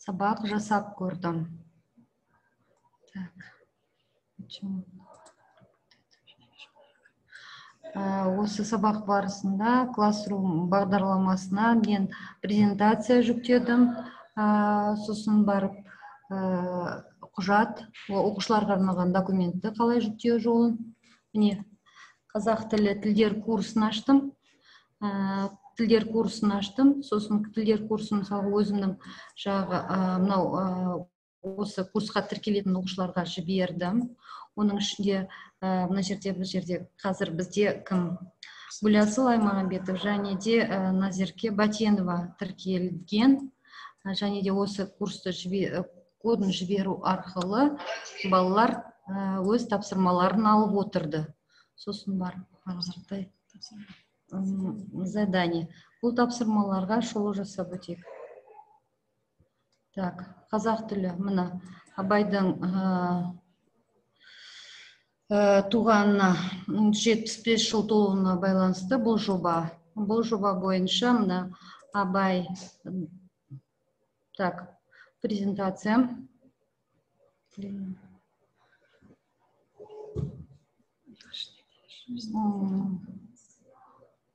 [SPEAKER 10] сабақ жасап көрдім. Так, почему? Осы сабақ барысында Classroom бағдарламасына мен презентация жүктедім, сосын барып құжат, оқушыларға арналған документті қалай жүктеу жолын. Міне, қазақ тілі тілдер курсын аштым. Тілдер курсын аштым. Сосын тілдер курсын, мысалы, өзімнің жағы мынау осы курсқа тіркелетін оқушыларға жібердім. Оның ішінде мына жерде, бұл жерде қазір бізде кім? Гүласыл Аймағамбетов және де Назерке Батенова тіркелген. Және де осы курсты кодын жіберу арқылы балалар өз тапсырмаларын алып отырды. Сосын барып задание. Бұл тапсырмаларға шолу жасап өтейік. Так, қазақ тілі мына Абайдың туғанына 75 жыл толуына байланысты бұл жоба. Бұл жоба бойынша мына Абай, так, презентация.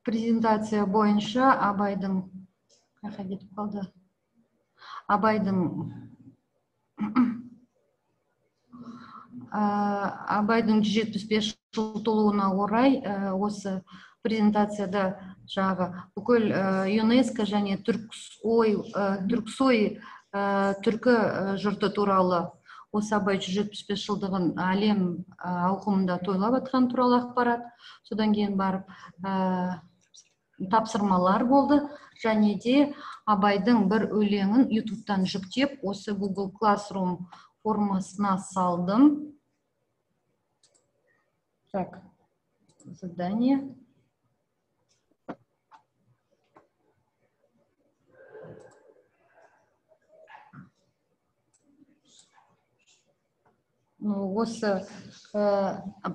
[SPEAKER 10] Презентация бойынша Абайдың қайда кетіп қалды? Абайдың 175 жыл толуына орай осы презентацияда жаңағы бүкіл ЮНЕСКО және Түрксой түркі жұрты туралы осы Абай 175 жылдығын әлем ауқымында тойлап атқан туралы ақпарат. Содан кейін барып тапсырмалар болды. Және де Абайдың бір өлеңін YouTube'тан жүктеп, осы Google Classroom формасына салдым. Так, задание. Осы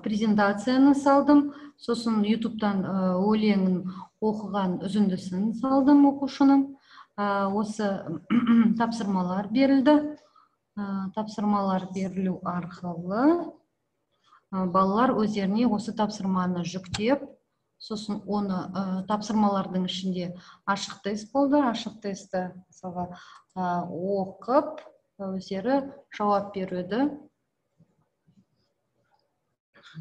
[SPEAKER 10] презентацияны салдым, сосын YouTube'тан өлеңін оқыған үзіндісін салдым оқушының. Осы тапсырмалар берілді. Тапсырмалар берілу арқылы балалар өздеріне осы тапсырманы жүктеп, сосын оны тапсырмалардың ішінде ашық тест болды. Ашық тестті мысалға оқып, өздері жауап береді.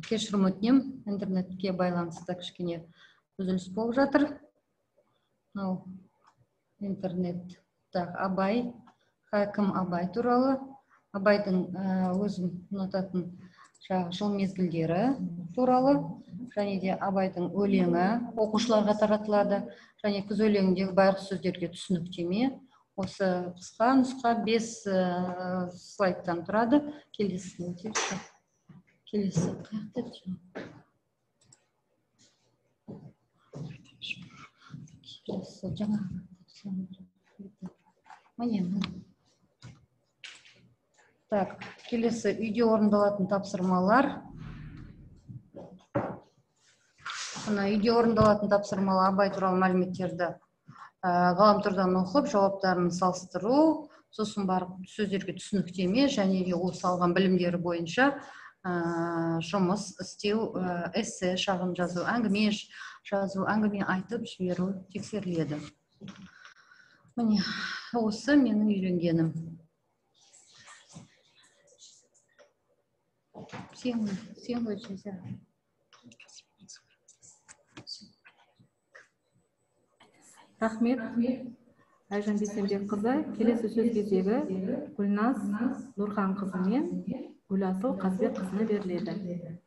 [SPEAKER 10] Кешірім өтінемін, интернетке байланысты кішкене үзіліс болып жатыр. Мынау интернет. Так, Абай, хакім Абай туралы, Абайдың өзім ұнататын жыл мезгілдері туралы, және де Абайдың өлеңі оқушыларға таратылады, және күз өлеңіндегі барлық сөздерге түсініктеме. Осы қысқа нұсқа 5 слайдтан тұрады. Келесісіне өтейікші. Келесі қаяқта еді? Келесі жаңа. Міне. Так, келесі үйде орындалатын тапсырмалар. Мына үйде орындалатын тапсырмалар Абай туралы мәліметтерді ғаламтордан оқып, жауаптарын салыстыру, сосын барып сөздерге түсініктеме және де осы алған білімдері бойынша жұмыс істеу, эссе, шағын жазу, әңгіме жазу, әңгіме айтып жіберу тексеріледі. Міне, осы менің үйренгенім. Сен ғой, Жиза.
[SPEAKER 4] Рахмет, Айжан Бейсенбекқызы. Келесі сөз кезегі Гүлназ Нұрханқызы мен Гүласыл Қазбекқызына беріледі.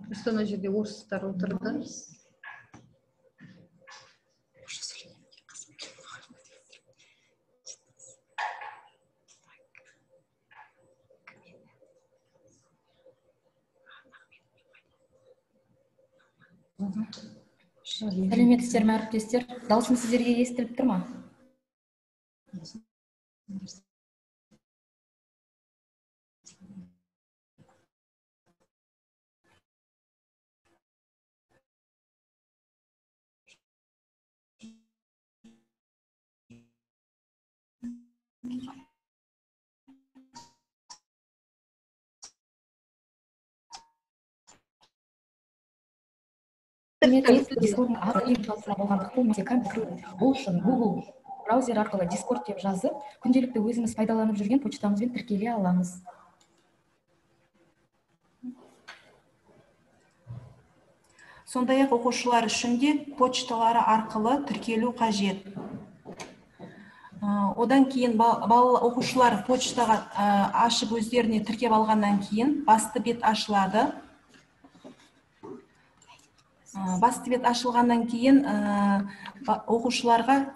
[SPEAKER 10] Просто ана жерде орыстар отырды.
[SPEAKER 11] Сәлеметсіздер ме, әріптестер? Дауысым сіздерге естіліп тұр ма?
[SPEAKER 12] Ол үшін Google браузер арқылы Discord деп жазып, күнделікті өзіміз пайдаланып жүрген почтамызбен тіркеле аламыз.
[SPEAKER 13] Сондай-ақ оқушылар үшін де почталары арқылы тіркелу қажет. Одан кейін оқушылар почтаға ашып өздеріне тіркеп алғаннан кейін басты бет ашылады. Басты бет ашылғаннан кейін оқушыларға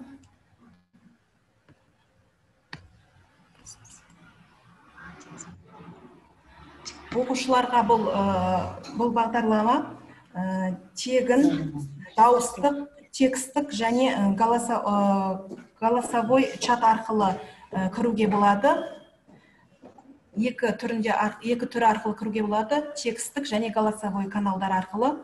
[SPEAKER 13] бұл бағдарлама тегін дауыстық, текстік және голосовой чат арқылы кіруге болады. Екі түрі арқылы кіруге болады, текстік және голосовой каналдар арқылы.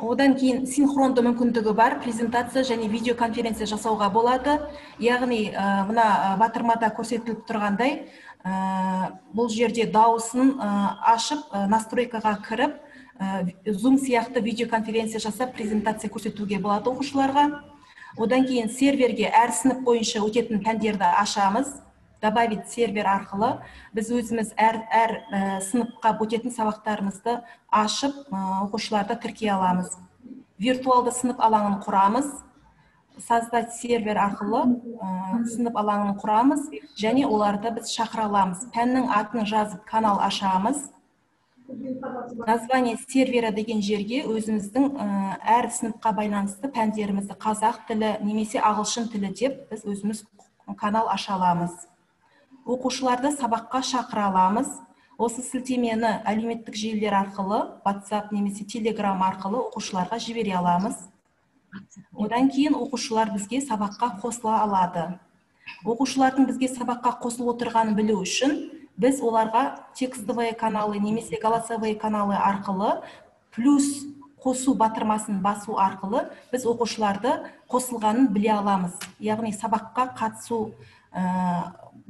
[SPEAKER 13] Одан кейін синхронды мүмкіндігі бар, презентация және видеоконференция жасауға болады. Яғни мына батырмада көрсетіліп тұрғандай, бұл жерде дауысын ашып, настройкаға кіріп, Zoom сияқты видеоконференция жасап, презентация көрсетуге болады оқушыларға. Одан кейін серверге әр сынып бойынша өтетін пәндерді ашамыз. Добавить сервер арқылы біз өзіміз әр сыныпқа өтетін сабақтарымызды ашып, оқушыларды тіркей аламыз. Виртуалды сынып алаңын құрамыз. Создать сервер арқылы сынып алаңын құрамыз және оларды біз шақыра аламыз. Пәннің атын жазып канал ашамыз. Название сервера деген жерге өзіміздің әр сыныпқа байланысты пәндерімізді қазақ тілі немесе ағылшын тілі деп біз өзіміз канал аша аламыз. Оқушыларды сабаққа шақыра аламыз. Осы сілтемені әлеуметтік желілер арқылы, WhatsApp немесе Telegram арқылы оқушыларға жібере аламыз. Одан кейін оқушылар бізге сабаққа қосыла алады. Оқушылардың бізге сабаққа қосылып отырғанын білу үшін біз оларға текстовые каналы немесе голосовые каналы арқылы плюс қосу батырмасын басу арқылы біз оқушыларды қосылғанын біле аламыз. Яғни сабаққа қатысу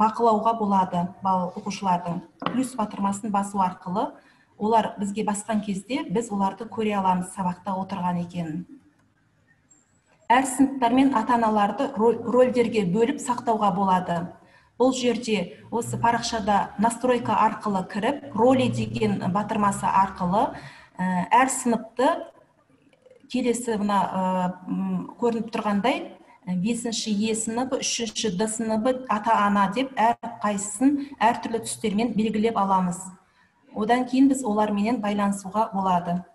[SPEAKER 13] бақылауға болады оқушылардың. Плюс батырмасын басу арқылы олар бізге басқан кезде біз оларды көре аламыз сабақта отырған екенін. Әр сыныптар мен ата-аналарды рөлдерге бөліп сақтауға болады. Бұл жерде осы парақшада настройка арқылы кіріп, роли деген батырмасы арқылы әр сыныпты келесі мына көрініп тұрғандай 5-ші Е сыныбы, 3-ші Д сыныбы, ата-ана деп әр қайсысын әртүрлі түстермен белгілеп аламыз. Одан кейін біз оларменен байланысуға болады.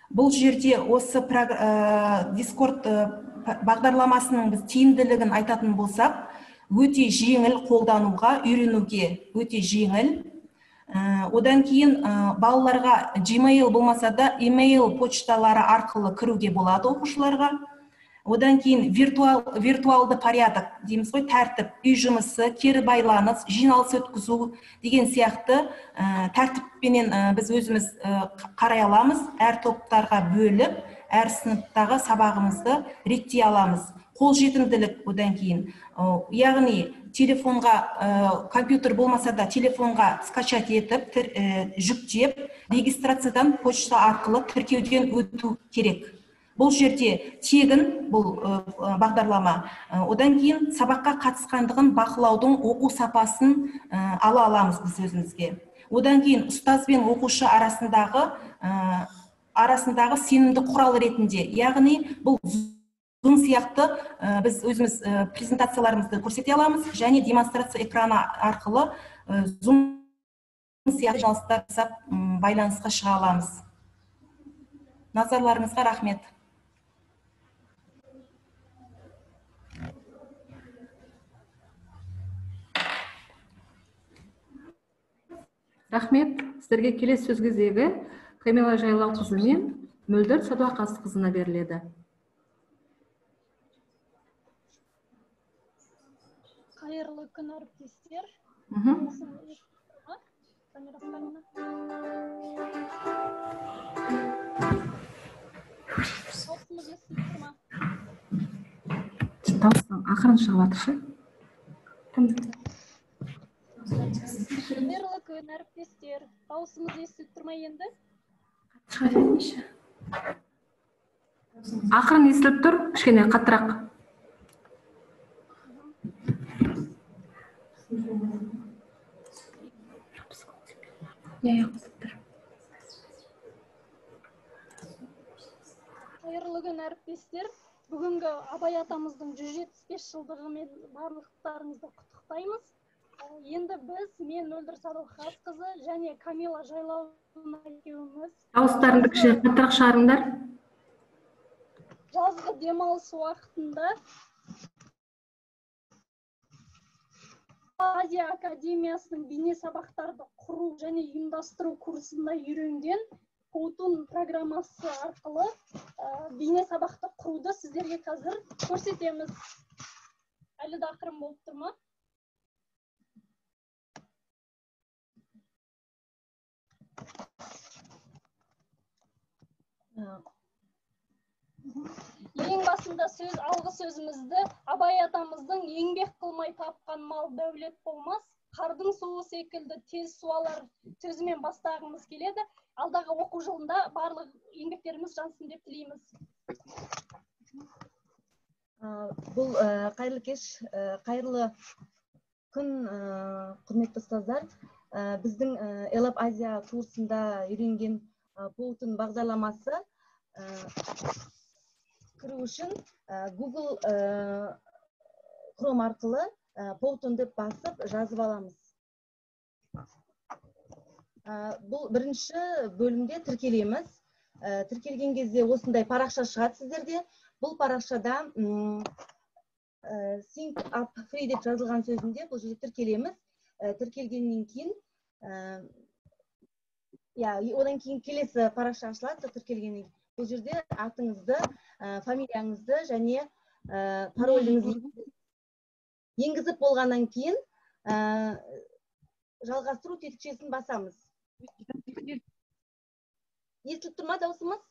[SPEAKER 13] Бұл жерде осы Discord бағдарламасының біз тиімділігін айтатын болсақ, өте жеңіл қолдануға, үйренуге өте жеңіл. Одан кейін балаларға Gmail болмаса да email почталары арқылы кіруге болады оқушыларға. Одан кейін виртуалды порядок дейміз ғой, тәртіп, үй жұмысы, кері байланыс, жиналыс өткізу деген сияқты тәртіппенен біз өзіміз қарай аламыз, әр топтарға бөліп, әр сыныптағы сабағымызды реттей аламыз. Қолжетімділік одан кейін, яғни телефонға, компьютер болмаса да телефонға скачать етіп, жүктеп, регистрациядан почта арқылы тіркеуден өту керек. Бұл жерде тегін бұл бағдарлама. Одан кейін сабаққа қатысқандығын бақылаудың оқу сапасын ала аламыз біз өзімізге. Одан кейін ұстаз бен оқушы арасындағы сенімді құрал ретінде, яғни бұл Zoom сияқты біз өзіміз презентацияларымызды көрсете аламыз және демонстрация экраны арқылы Zoom сияқты жиналыстар жасап байланысқа шыға аламыз. Назарларыңызға рахмет.
[SPEAKER 4] Рахмет. Сіздерге келесі сөз кезегі Камила Жайлауқызы мен Мөлдір Садуақасқызына беріледі.
[SPEAKER 14] Қайырлы күн, әріптестер.
[SPEAKER 4] Дауысың ақырын шығып жатыр ше?
[SPEAKER 14] Қайырлы күн, әріптестер. Дауысымыз естіліп тұр ма енді?
[SPEAKER 4] Шыға беріңізші. Ақырын естіліп тұр, кішкене қаттырақ.
[SPEAKER 14] Қайырлы күн, әріптестер. Бүгінгі Абай атамыздың 175 жылдығымен барлықтарыңызды құттықтаймыз. Енді біз, мен Мөлдір Садуақасқызы және Камила Жайлауова екеуміз
[SPEAKER 4] дауыстарыңды кішкене қаттырақ шығарыңдар.
[SPEAKER 14] Жазғы демалыс уақытында Азия Академиясының бейне сабақтарды құру және ұйымдастыру курсында үйренген Powtoon программасы арқылы бейне сабақты құруды сіздерге қазір көрсетеміз. Әлі де ақырын болып тұр ма? Ең басында сөз алғы сөзімізді Абай атамыздың «Еңбек қылмай тапқан мал дәулет болмас, қардың суы секілді тез суалар» сөзімен бастағымыз келеді. Алдағы оқу жылында барлық еңбектеріміз жансын деп тілейміз.
[SPEAKER 15] Бұл қайырлы кеш, қайырлы күн, құрметті ұстаздар. Біздің Элап Азия курсында үйренген Powtoon бағдарламасы кіру үшін Google Chrome арқылы Powtoon деп басып жазып аламыз. Бұл бірінші бөлімде тіркелеміз. Тіркелген кезде осындай парақша шығады сіздерде. Бұл парақшада Sign up free деп жазылған сөзінде бұл жерде тіркелеміз. Тіркелгеннен кейін, иә, одан кейін келесі парақша ашылады. Тіркелгеннен кейін бұл жерде атыңызды, фамилияңызды және пароліңізді енгізіп болғаннан кейін жалғастыру тетікшесін басамыз. Естіліп тұр ма дауысымыз?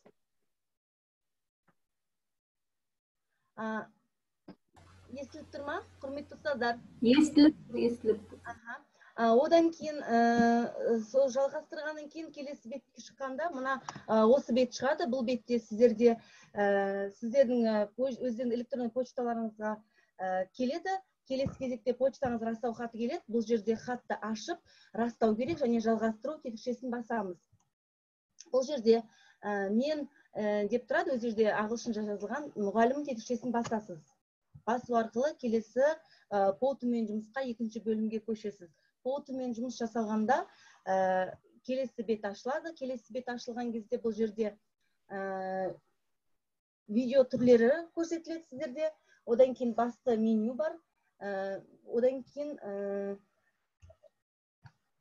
[SPEAKER 15] Естіліп тұр ма, құрметті ұстаздар?
[SPEAKER 8] Естіліп тұр, естіліп тұр.
[SPEAKER 15] Одан кейін сол жалғастырғаннан кейін келесі бетке шыққанда мына осы бет шығады. Бұл бетте сіздерде сіздердің өздеріңіздің электронды почталарыңызға келеді. Келесі кезекте почтаңыз растау хаты келеді. Бұл жерде хатты ашып растау керек және жалғастыру тетікшесін басамыз. Бұл жерде мен деп тұрады, ол жерде ағылшынша жазылған мұғалім тетікшесін басасыз. Басу арқылы келесі Powtoon-мен жұмысқа екінші бөлімге көшесіз. Powtoon-мен жұмыс жасалғанда келесі бет ашылады. Келесі бет ашылған кезде бұл жерде видео түрлері көрсетіледі сіздерде. Одан кейін басты меню бар. Одан кейін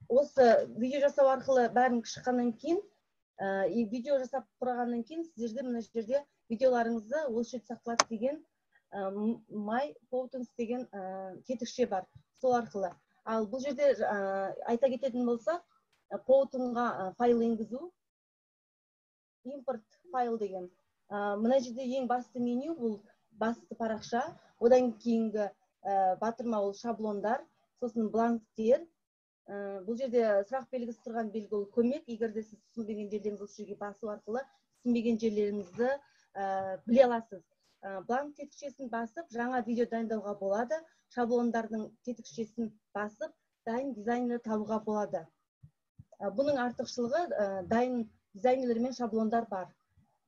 [SPEAKER 15] осы видео жасау арқылы бәрін шыққаннан кейін, видео жасап құрағаннан кейін сіздерде мына жерде видеоларыңызды осы жерде сақталады деген My Powtoons деген тетікше бар. Сол арқылы. Ал бұл жерде айта кететін болсақ, Powtoon-ға файл енгізу, импорт файл деген. Мына жерде ең басты меню бұл басты парақша, одан кейінгі батырма ол шаблондар, сосын бланктер. Бұл жерде сұрақ белгісі тұрған белгі ол көмек. Егер де сіз түсінбеген жерлеріңізді осы жерге басу арқылы түсінбеген жерлеріңізді біле аласыз. Бланк тетікшесін басып жаңа видео дайындауға болады. Шаблондардың тетікшесін басып дайын дизайнер табуға болады. Бұның артықшылығы дайын дизайнерлер мен шаблондар бар.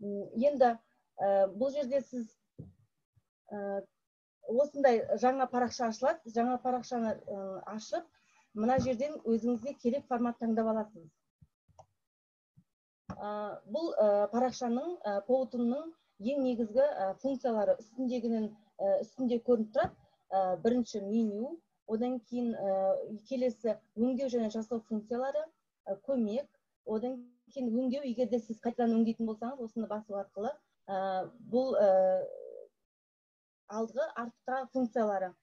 [SPEAKER 15] Енді бұл жерде сіз осындай жаңа парақша ашылады. Жаңа парақшаны ашып, мына жерден өзіңізге керек формат таңдап аласыз. Бұл парақшаның, Powtoon-ның ең негізгі функциялары үстіндегінің үстінде көрініп тұрады. Бірінші меню, одан кейін келесі өңдеу және жасау функциялары, көмек, одан кейін өңдеу, егер де сіз қайтадан өңдейтін болсаңыз, осыны басу арқылы бұл алдғы артқа функциялары.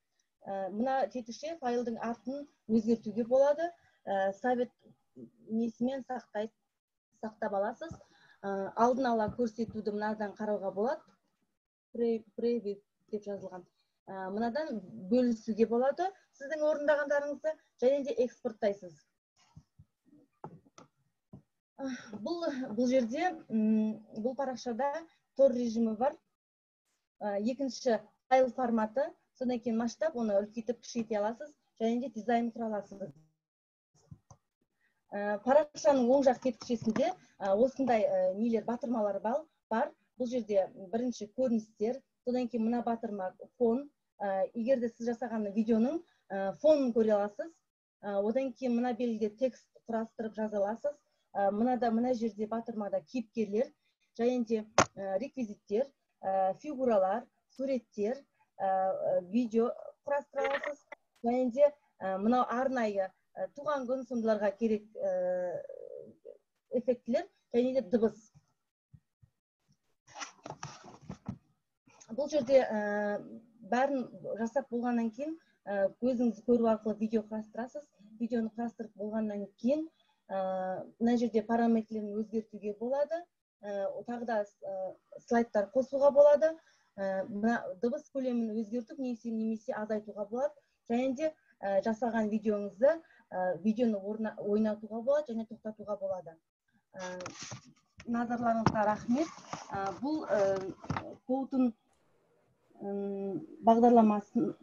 [SPEAKER 15] Мына тетікше файлдың артын өзгертуге болады. Совет несімен сақтап аласыз. Алдын ала көрсетуді мынадан қарауға болады. Preview деп жазылған. Мынадан бөлісуге болады сіздің орындағандарыңызды және де экспорттайсыз. Бұл жерде, бұл парақшада тор режимі бар. Екінші файл форматы, содан кейін масштаб, оны үлкейтіп кішірейте аласыз және де дизайн құра аласыз. Парақшаның оң жақ тетікшесінде осындай нелер, батырмалар бар. Бұл жерде бірінші көріністер, содан кейін мына батырма фон. Егер де сіз жасаған видеоның фонын көре аласыз. Одан кейін мына белгіде текст құрастырып жаза аласыз. Мына жерде батырмада кейіпкерлер және де реквизиттер, фигуралар, суреттер, видео құрастыра аласыз. Және де мынау арнайы туған күн сондайларға керек эффектілер және де дыбыс. Бұл жерде бәрін жасап болғаннан кейін көзіңізді көру арқылы видео құрастырасыз. Видеоны құрастырып болғаннан кейін мына жерде параметрлерін өзгертуге болады. Тағы да слайдтар қосуға болады. Мына дыбыс көлемін өзгертіп немесе азайтуға болады. Және де жасаған видеоңызды, видеоны ойнатуға болады және тоқтатуға болады. Назарларыңызға рахмет. Бұл Powtoon бағдарламасын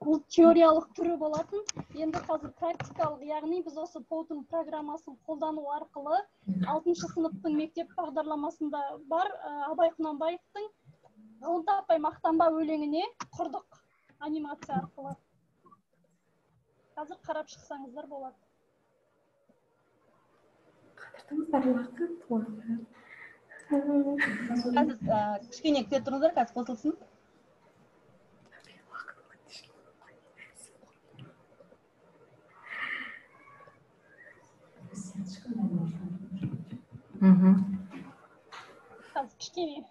[SPEAKER 14] бұл теориялық түрі болатын. Енді қазір практикалық, яғни біз осы Powtoon программасын қолдану арқылы 6-шы сыныптың мектеп бағдарламасында бар Абай Құнанбаевтың «Ғылым таппай мақтанба» өлеңіне құрдық анимация арқылы. Қазір қарап шықсаңыздар болады.
[SPEAKER 15] Қазір кішкене күте тұрыңыздар, қазір қосылсын.
[SPEAKER 14] Қазір кішкене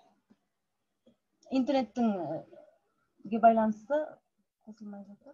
[SPEAKER 15] интернеттің байланысты қосылмай жатыр.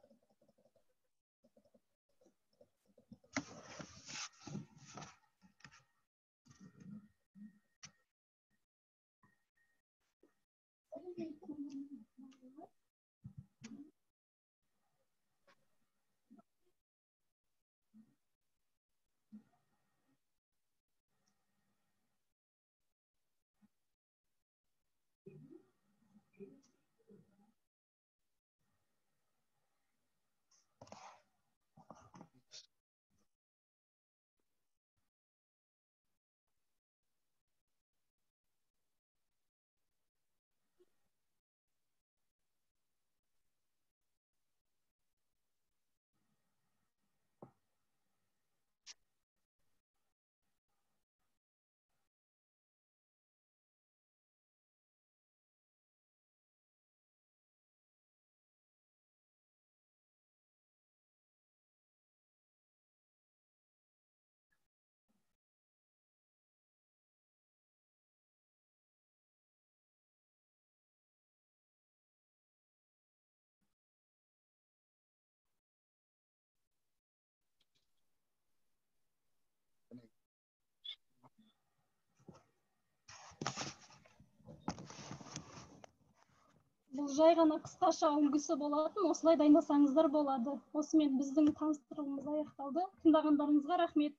[SPEAKER 14] Бұл жай ғана қысқаша үлгісі болатын, осылай дайындасаңыздар болады. Осымен біздің таныстырылымыз аяқталды. Тыңдағандарыңызға рахмет.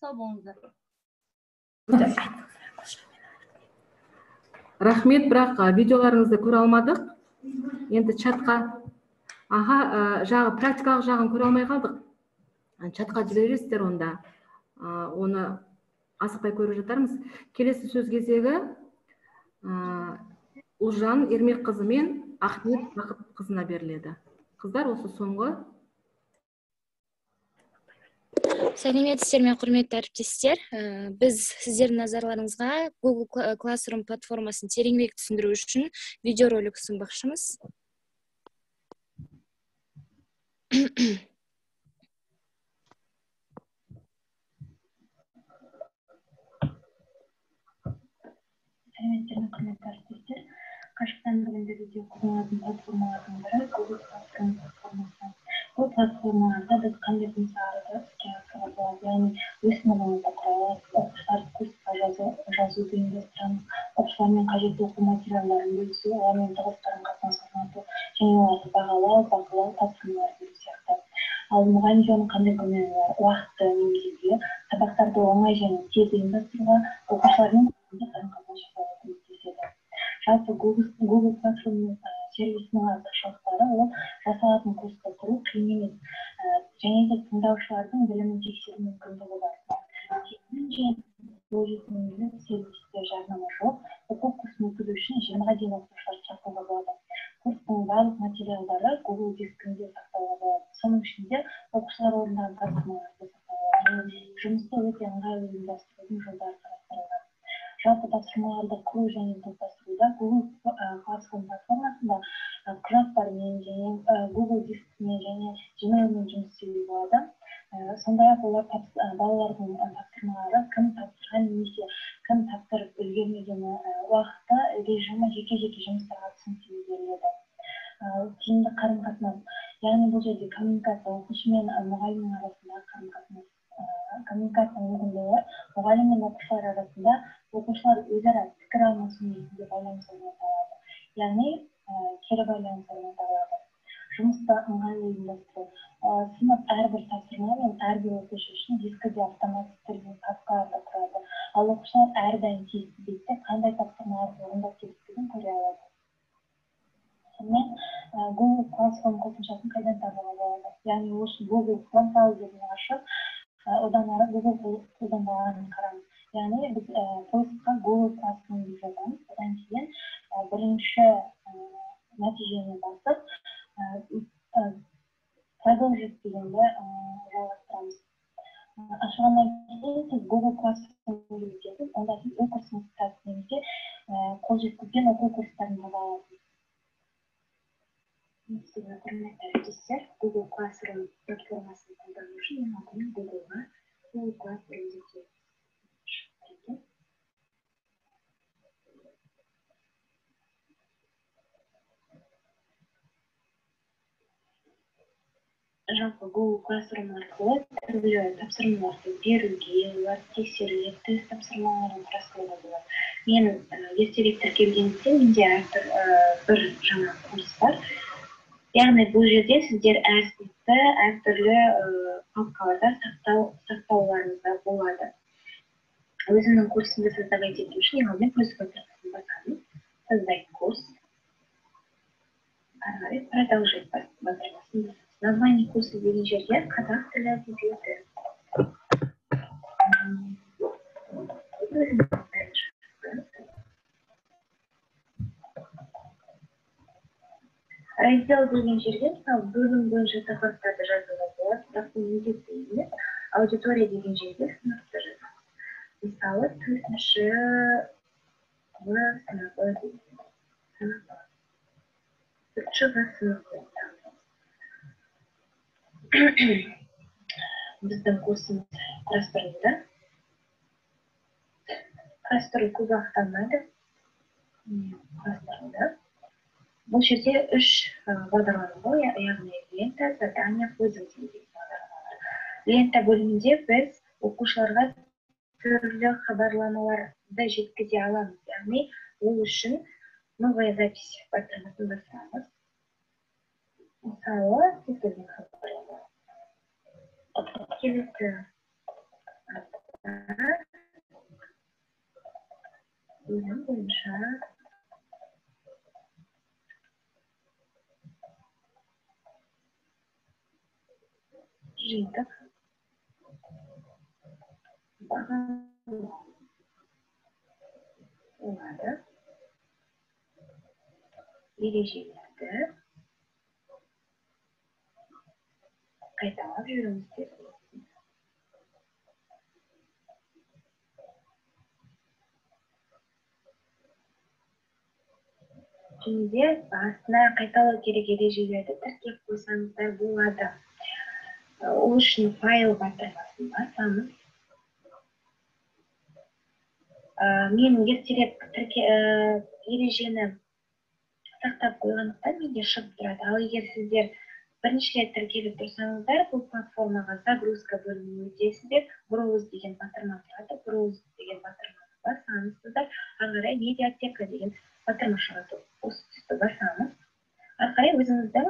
[SPEAKER 15] Сау болыңыздар.
[SPEAKER 4] Рахмет, бірақ видеоларыңызды көре алмадық. Енді чатқа, аха, жағы практикалық жағын көре алмай қалдық. Чатқа жібересіздер онда. Оны асықпай көріп жатармыз. Келесі сөз кезегі Ұлжан Ермекқызы мен Ахмет Бақытқызына беріледі. Қыздар, осы соңғы.
[SPEAKER 16] Сәлеметсіздер ме, құрметті әріптестер. Біз сіздердің назарларыңызға Google Classroom платформасын тереңірек түсіндіру үшін видеоролик ұсынбақшымыз.
[SPEAKER 17] Сәлеметсіздер ме, құрметті әріптестер. Қашықтан білім беруде қолданылатын платформалардың бірі Google Classroom платформасы. Бұл платформаларда біз қандай функцияларды іске асыруға болады, яғни өз сыныбымызды құра аламыз, оқушыларды курсқа жазуды ұйымдастырамыз, оқушылармен қажетті оқу материалдарын бөлісу, олармен тығыз қарым-қатынас орнату және оларды бағалау, бақылау, тапсырмалар беру сияқты. Ал мұғалімге оның қандай көмегі бар? Уақытты үнемдеуге, сабақтарды оңай және тез ұйымдастыруға, оқушылармен қарым-қатынас жасауға көмектеседі. Жалпы Google Classroom сервисінің артықшылықтары ол жасалатын курсты құру қиын емес, және де тыңдаушылардың білімін тексеру мүмкіндігі бар. Тегін және сервисте жарнама жоқ. Оқу курсын өткізу үшін 20-ға дейін оқушыларды шақыруға болады. Курстың барлық материалдары Google дискінде сақтауға болады. Соның ішінде оқушылар орындаған тапсырмаларды сақтауға болады. Жұмысты өте ыңғайлы ұйымдастырудың жолдары қарастырылған. Жалпы тапсырмаларды құру және топтастыруда Google Classroom платформасында құжаттармен және Google дискімен және Gmail-мен жұмыс істеуге болады. Сондай-ақ олар балалардың тапсырмалары кім тапсырған немесе кім тапсырып үлгермегені уақыты режимі жеке-жеке жұмыстарға түсініктеме беріледі. Тиімді қарым-қатынас, яғни бұл жерде коммуникация оқушы мен мұғалімнің арасындағы қарым-қатынас Коммуникация мүмкіндігі мұғалім мен оқушылар арасында оқушылар өзара пікір алмасу негізінде байланыс орната алады, яғни кері байланыс орната алады. Жұмысты ыңғайлы ұйымдастыру. Сынып әрбір тапсырма мен әрбір оқушы үшін дискіде автоматты түрде папкаларды құрады, ал оқушылар әрдайым тиісті бетте қандай тапсырмаларды орындау керектігін көре алады. Сонымен, Google Classroom қосымшасын қайдан табуға болады? Яғни ол үшін Google Chrome браузерін ашып, одан ары Google қолданбаларын қараңыз. Яғни біз поискқа Google Classroom деп жазамыз. Одан кейін бірінші нәтижені басып, продолжить дегенді жалғастырамыз. Ашылғаннан кейін сіз Google Classroom деп өтесіз, онда сіз өз курсыңызды немесе қол жеткізген оқу курстарын таба аласыз. Құрметті әріптестер, Google Classroom платформасын қолдану үшін ең алдымен Google-ға Google Classroom деп шығып. Жалпы Google Classroom арқылы түрлі тапсырмаларды беруге, оларды тексеруге, тест тапсырмаларын құрастыруға болады. Мен ертерек тіркелгендіктен менде бір жаңа курс бар. Яғни бұл жерде сіздер әр сыныпты әртүрлі папкаларда сақтауларыңызға болады. Өзімнің курсымды создавать ету үшін ең алдымен плюс батырмасын басамын. Создать курс. Ары қарай продолжить батырмасын басамыз. Название курса деген жерге қазақ тілі әдебиеті. Раздел деген жерге, мысалы, бөлім бойынша тақырыптарды жазуға болады, бірақ бұл міндетті емес. Аудитория деген жерге сыныпты жазамыз. Мысалы, 4-ші В сыныбы деген. 4-ші В сыныбы. Біздің курсымыз құрастырылды. Құрастыру көп уақыт алмайды. Құрастырылды. Бұл жерде 3 бағдарлама бар, яғни лента, задание, пользователь деген бағдарламалар. Лента бөлімінде біз оқушыларға түрлі хабарламаларды жеткізе аламыз. Яғни ол үшін новая запись батырмасын басамыз. Мысалы, кез келген хабарлама. Келесі апта бөлім бойынша жиынтық бағалау болады. Ережелерді қайталап жүріңіздер. Және де астына қайталау керек ережелерді тіркеп қойсаңыздар болады. Ол үшін файл батырмасын басамыз. Мен ертерек ережені сақтап қойғандықтан менде шығып тұрады. Ал егер сіздер бірінші рет тіркеліп тұрсаңыздар, бұл платформаға загрузка бөліміне өтесіздер. Browse деген батырма тұрады. Browse деген батырманы басамыздар. Ары қарай медиатека деген батырма шығады. Осы түсті басамыз. Ары қарай өзіңіздің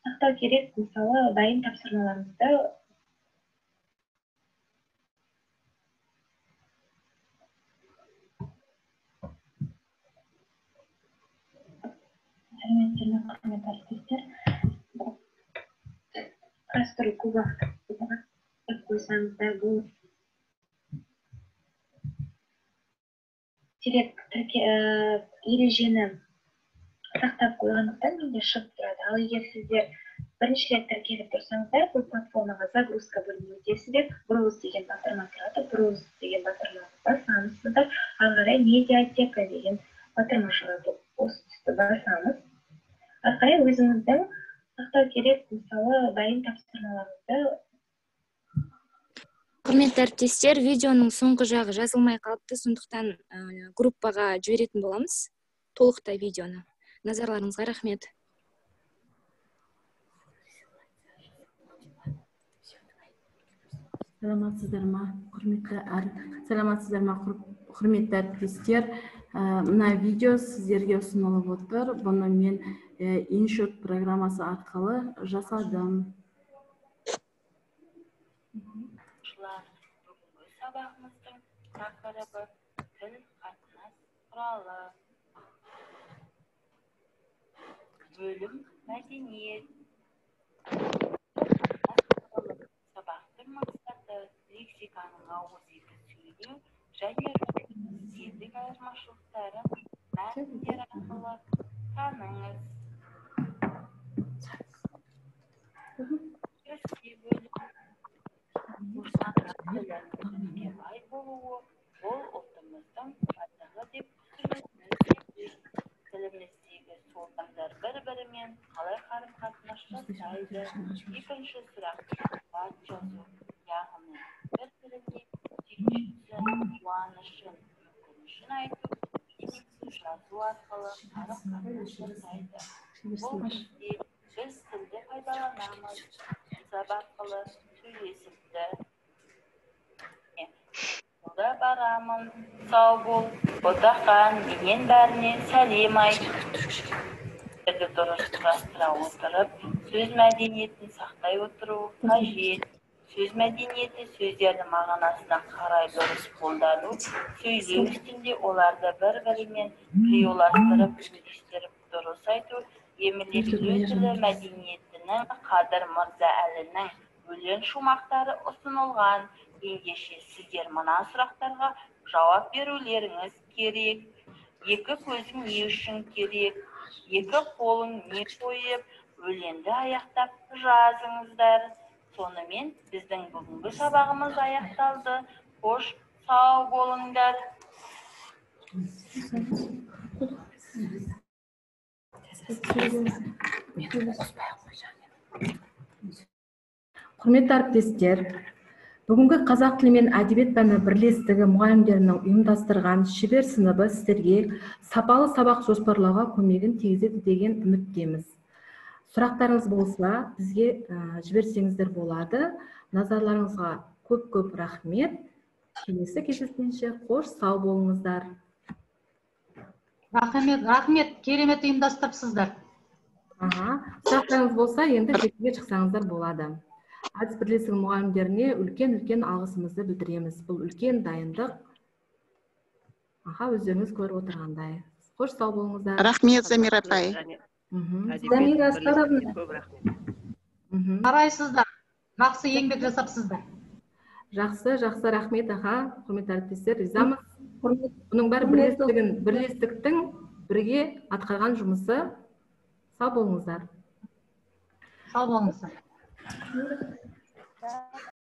[SPEAKER 17] сақтау керек, мысалы, дайын тапсырмаларыңызды Сәлеметсіздер ме, құрметті әріптестер. Құрастыру көп уақыт қойсаңыздар, бұл ережені сақтап қойғандықтан менде шығып тұрады. Ал егер сіздер бірінші рет тіркеліп тұрсаңыздар, бұл платформаға загрузка бөліміне өтесіздер. Browse деген батырма тұрады. Browse деген батырманы басамыздар. Ары қарай медиатека деген батырма шығады. Осы түсті басамыз. Ары қарай өзіңіздің сақтау керек, мысалы, дайын тапсырмаларыңызды.
[SPEAKER 16] Құрметті әріптестер, видеоның соңғы жағы жазылмай қалыпты, сондықтан группаға жіберетін боламыз толықтай видеоны. Назарларыңызға рахмет.
[SPEAKER 4] Саламатсыздар ма, құрметті әріптестер. Мына видео сіздерге ұсынылып отыр. Бұны мен InShot программасы арқылы жасадым.
[SPEAKER 18] Бүгінгі сабағымыздың тақырыбы тіл қатынас құралы. Бөлім мәдениет. Сабақтың мақсаты лексиканың ауызекі сөйлеу және стильдік айырмашылықтарын мәтіндер арқылы таныңыз. Кіріспе бөлім. Қазақ тілі бай болуы бұл ұлтымыздың байлығы деп түсінуіміз керек. Тіліміздегі солтандар бір-бірімен қалай қарым-қатынас жасайды? Екінші сұрақ хат жазу, яғни бір-біріне сүйіншісін, қуанышын, өкінішін айту немесе жазу арқылы қарым-қатынас жасайды. Бұл кезде біз тілді пайдаланамыз, WhatsApp арқылы сөйлесіпті. Жолда барамын, сау бол, Ботақан, менен бәріне сәлем айт. Дұрыс құрастыра отырып, сөз мәдениетін сақтай отыру қажет. Сөз мәдениеті сөздерді мағынасына қарай дұрыс қолдану, сөйлеу үстінде оларды бір-бірімен қиюластырып, үйлестіріп дұрыс айту, емле сөз тілі мәдениетінің Қадыр Мырза-Әлінің өлең шумақтары ұсынылған. Ендеше сіздер мына сұрақтарға жауап берулеріңіз керек. Екі көзің не үшін керек? Екі қолың не қойып, өлеңді аяқтап жазыңыздар. Сонымен біздің бүгінгі сабағымыз аяқталды. Қош, сау болыңдар.
[SPEAKER 4] Құрметті әріптестер, бүгінгі қазақ тілі мен әдебиет пәні бірлестігі мұғалімдерінің ұйымдастырған шебер сыныбы сіздерге сапалы сабақ жоспарлауға көмегін тигізеді деген үміттеміз. Сұрақтарыңыз болса, бізге жіберсеңіздер болады. Назарларыңызға көп-көп рахмет. Келесі кездескенше қош, сау болыңыздар.
[SPEAKER 10] Рахмет, рахмет, керемет ұйымдастырыпсыздар.
[SPEAKER 4] Сұрақтарыңыз болса, енді жекеге шықсаңыздар болады. Әдіс бірлестігінің мұғалімдеріне үлкен-үлкен алғысымызды білдіреміз. Бұл үлкен дайындық. Өздеріңіз көріп отырғандай. Қош, сау болыңыздар.
[SPEAKER 19] Рахмет, Замира апай.
[SPEAKER 8] Замира Асқаровна.
[SPEAKER 10] Қарайсыздар. Жақсы еңбек жасапсыздар.
[SPEAKER 4] Жақсы, жақсы, рахмет, құрметті әріптестер, ризамыз. Бұның бәрі бірлестіктің бірге атқарған жұмысы. Сау болыңыздар.
[SPEAKER 10] Сау болыңыздар.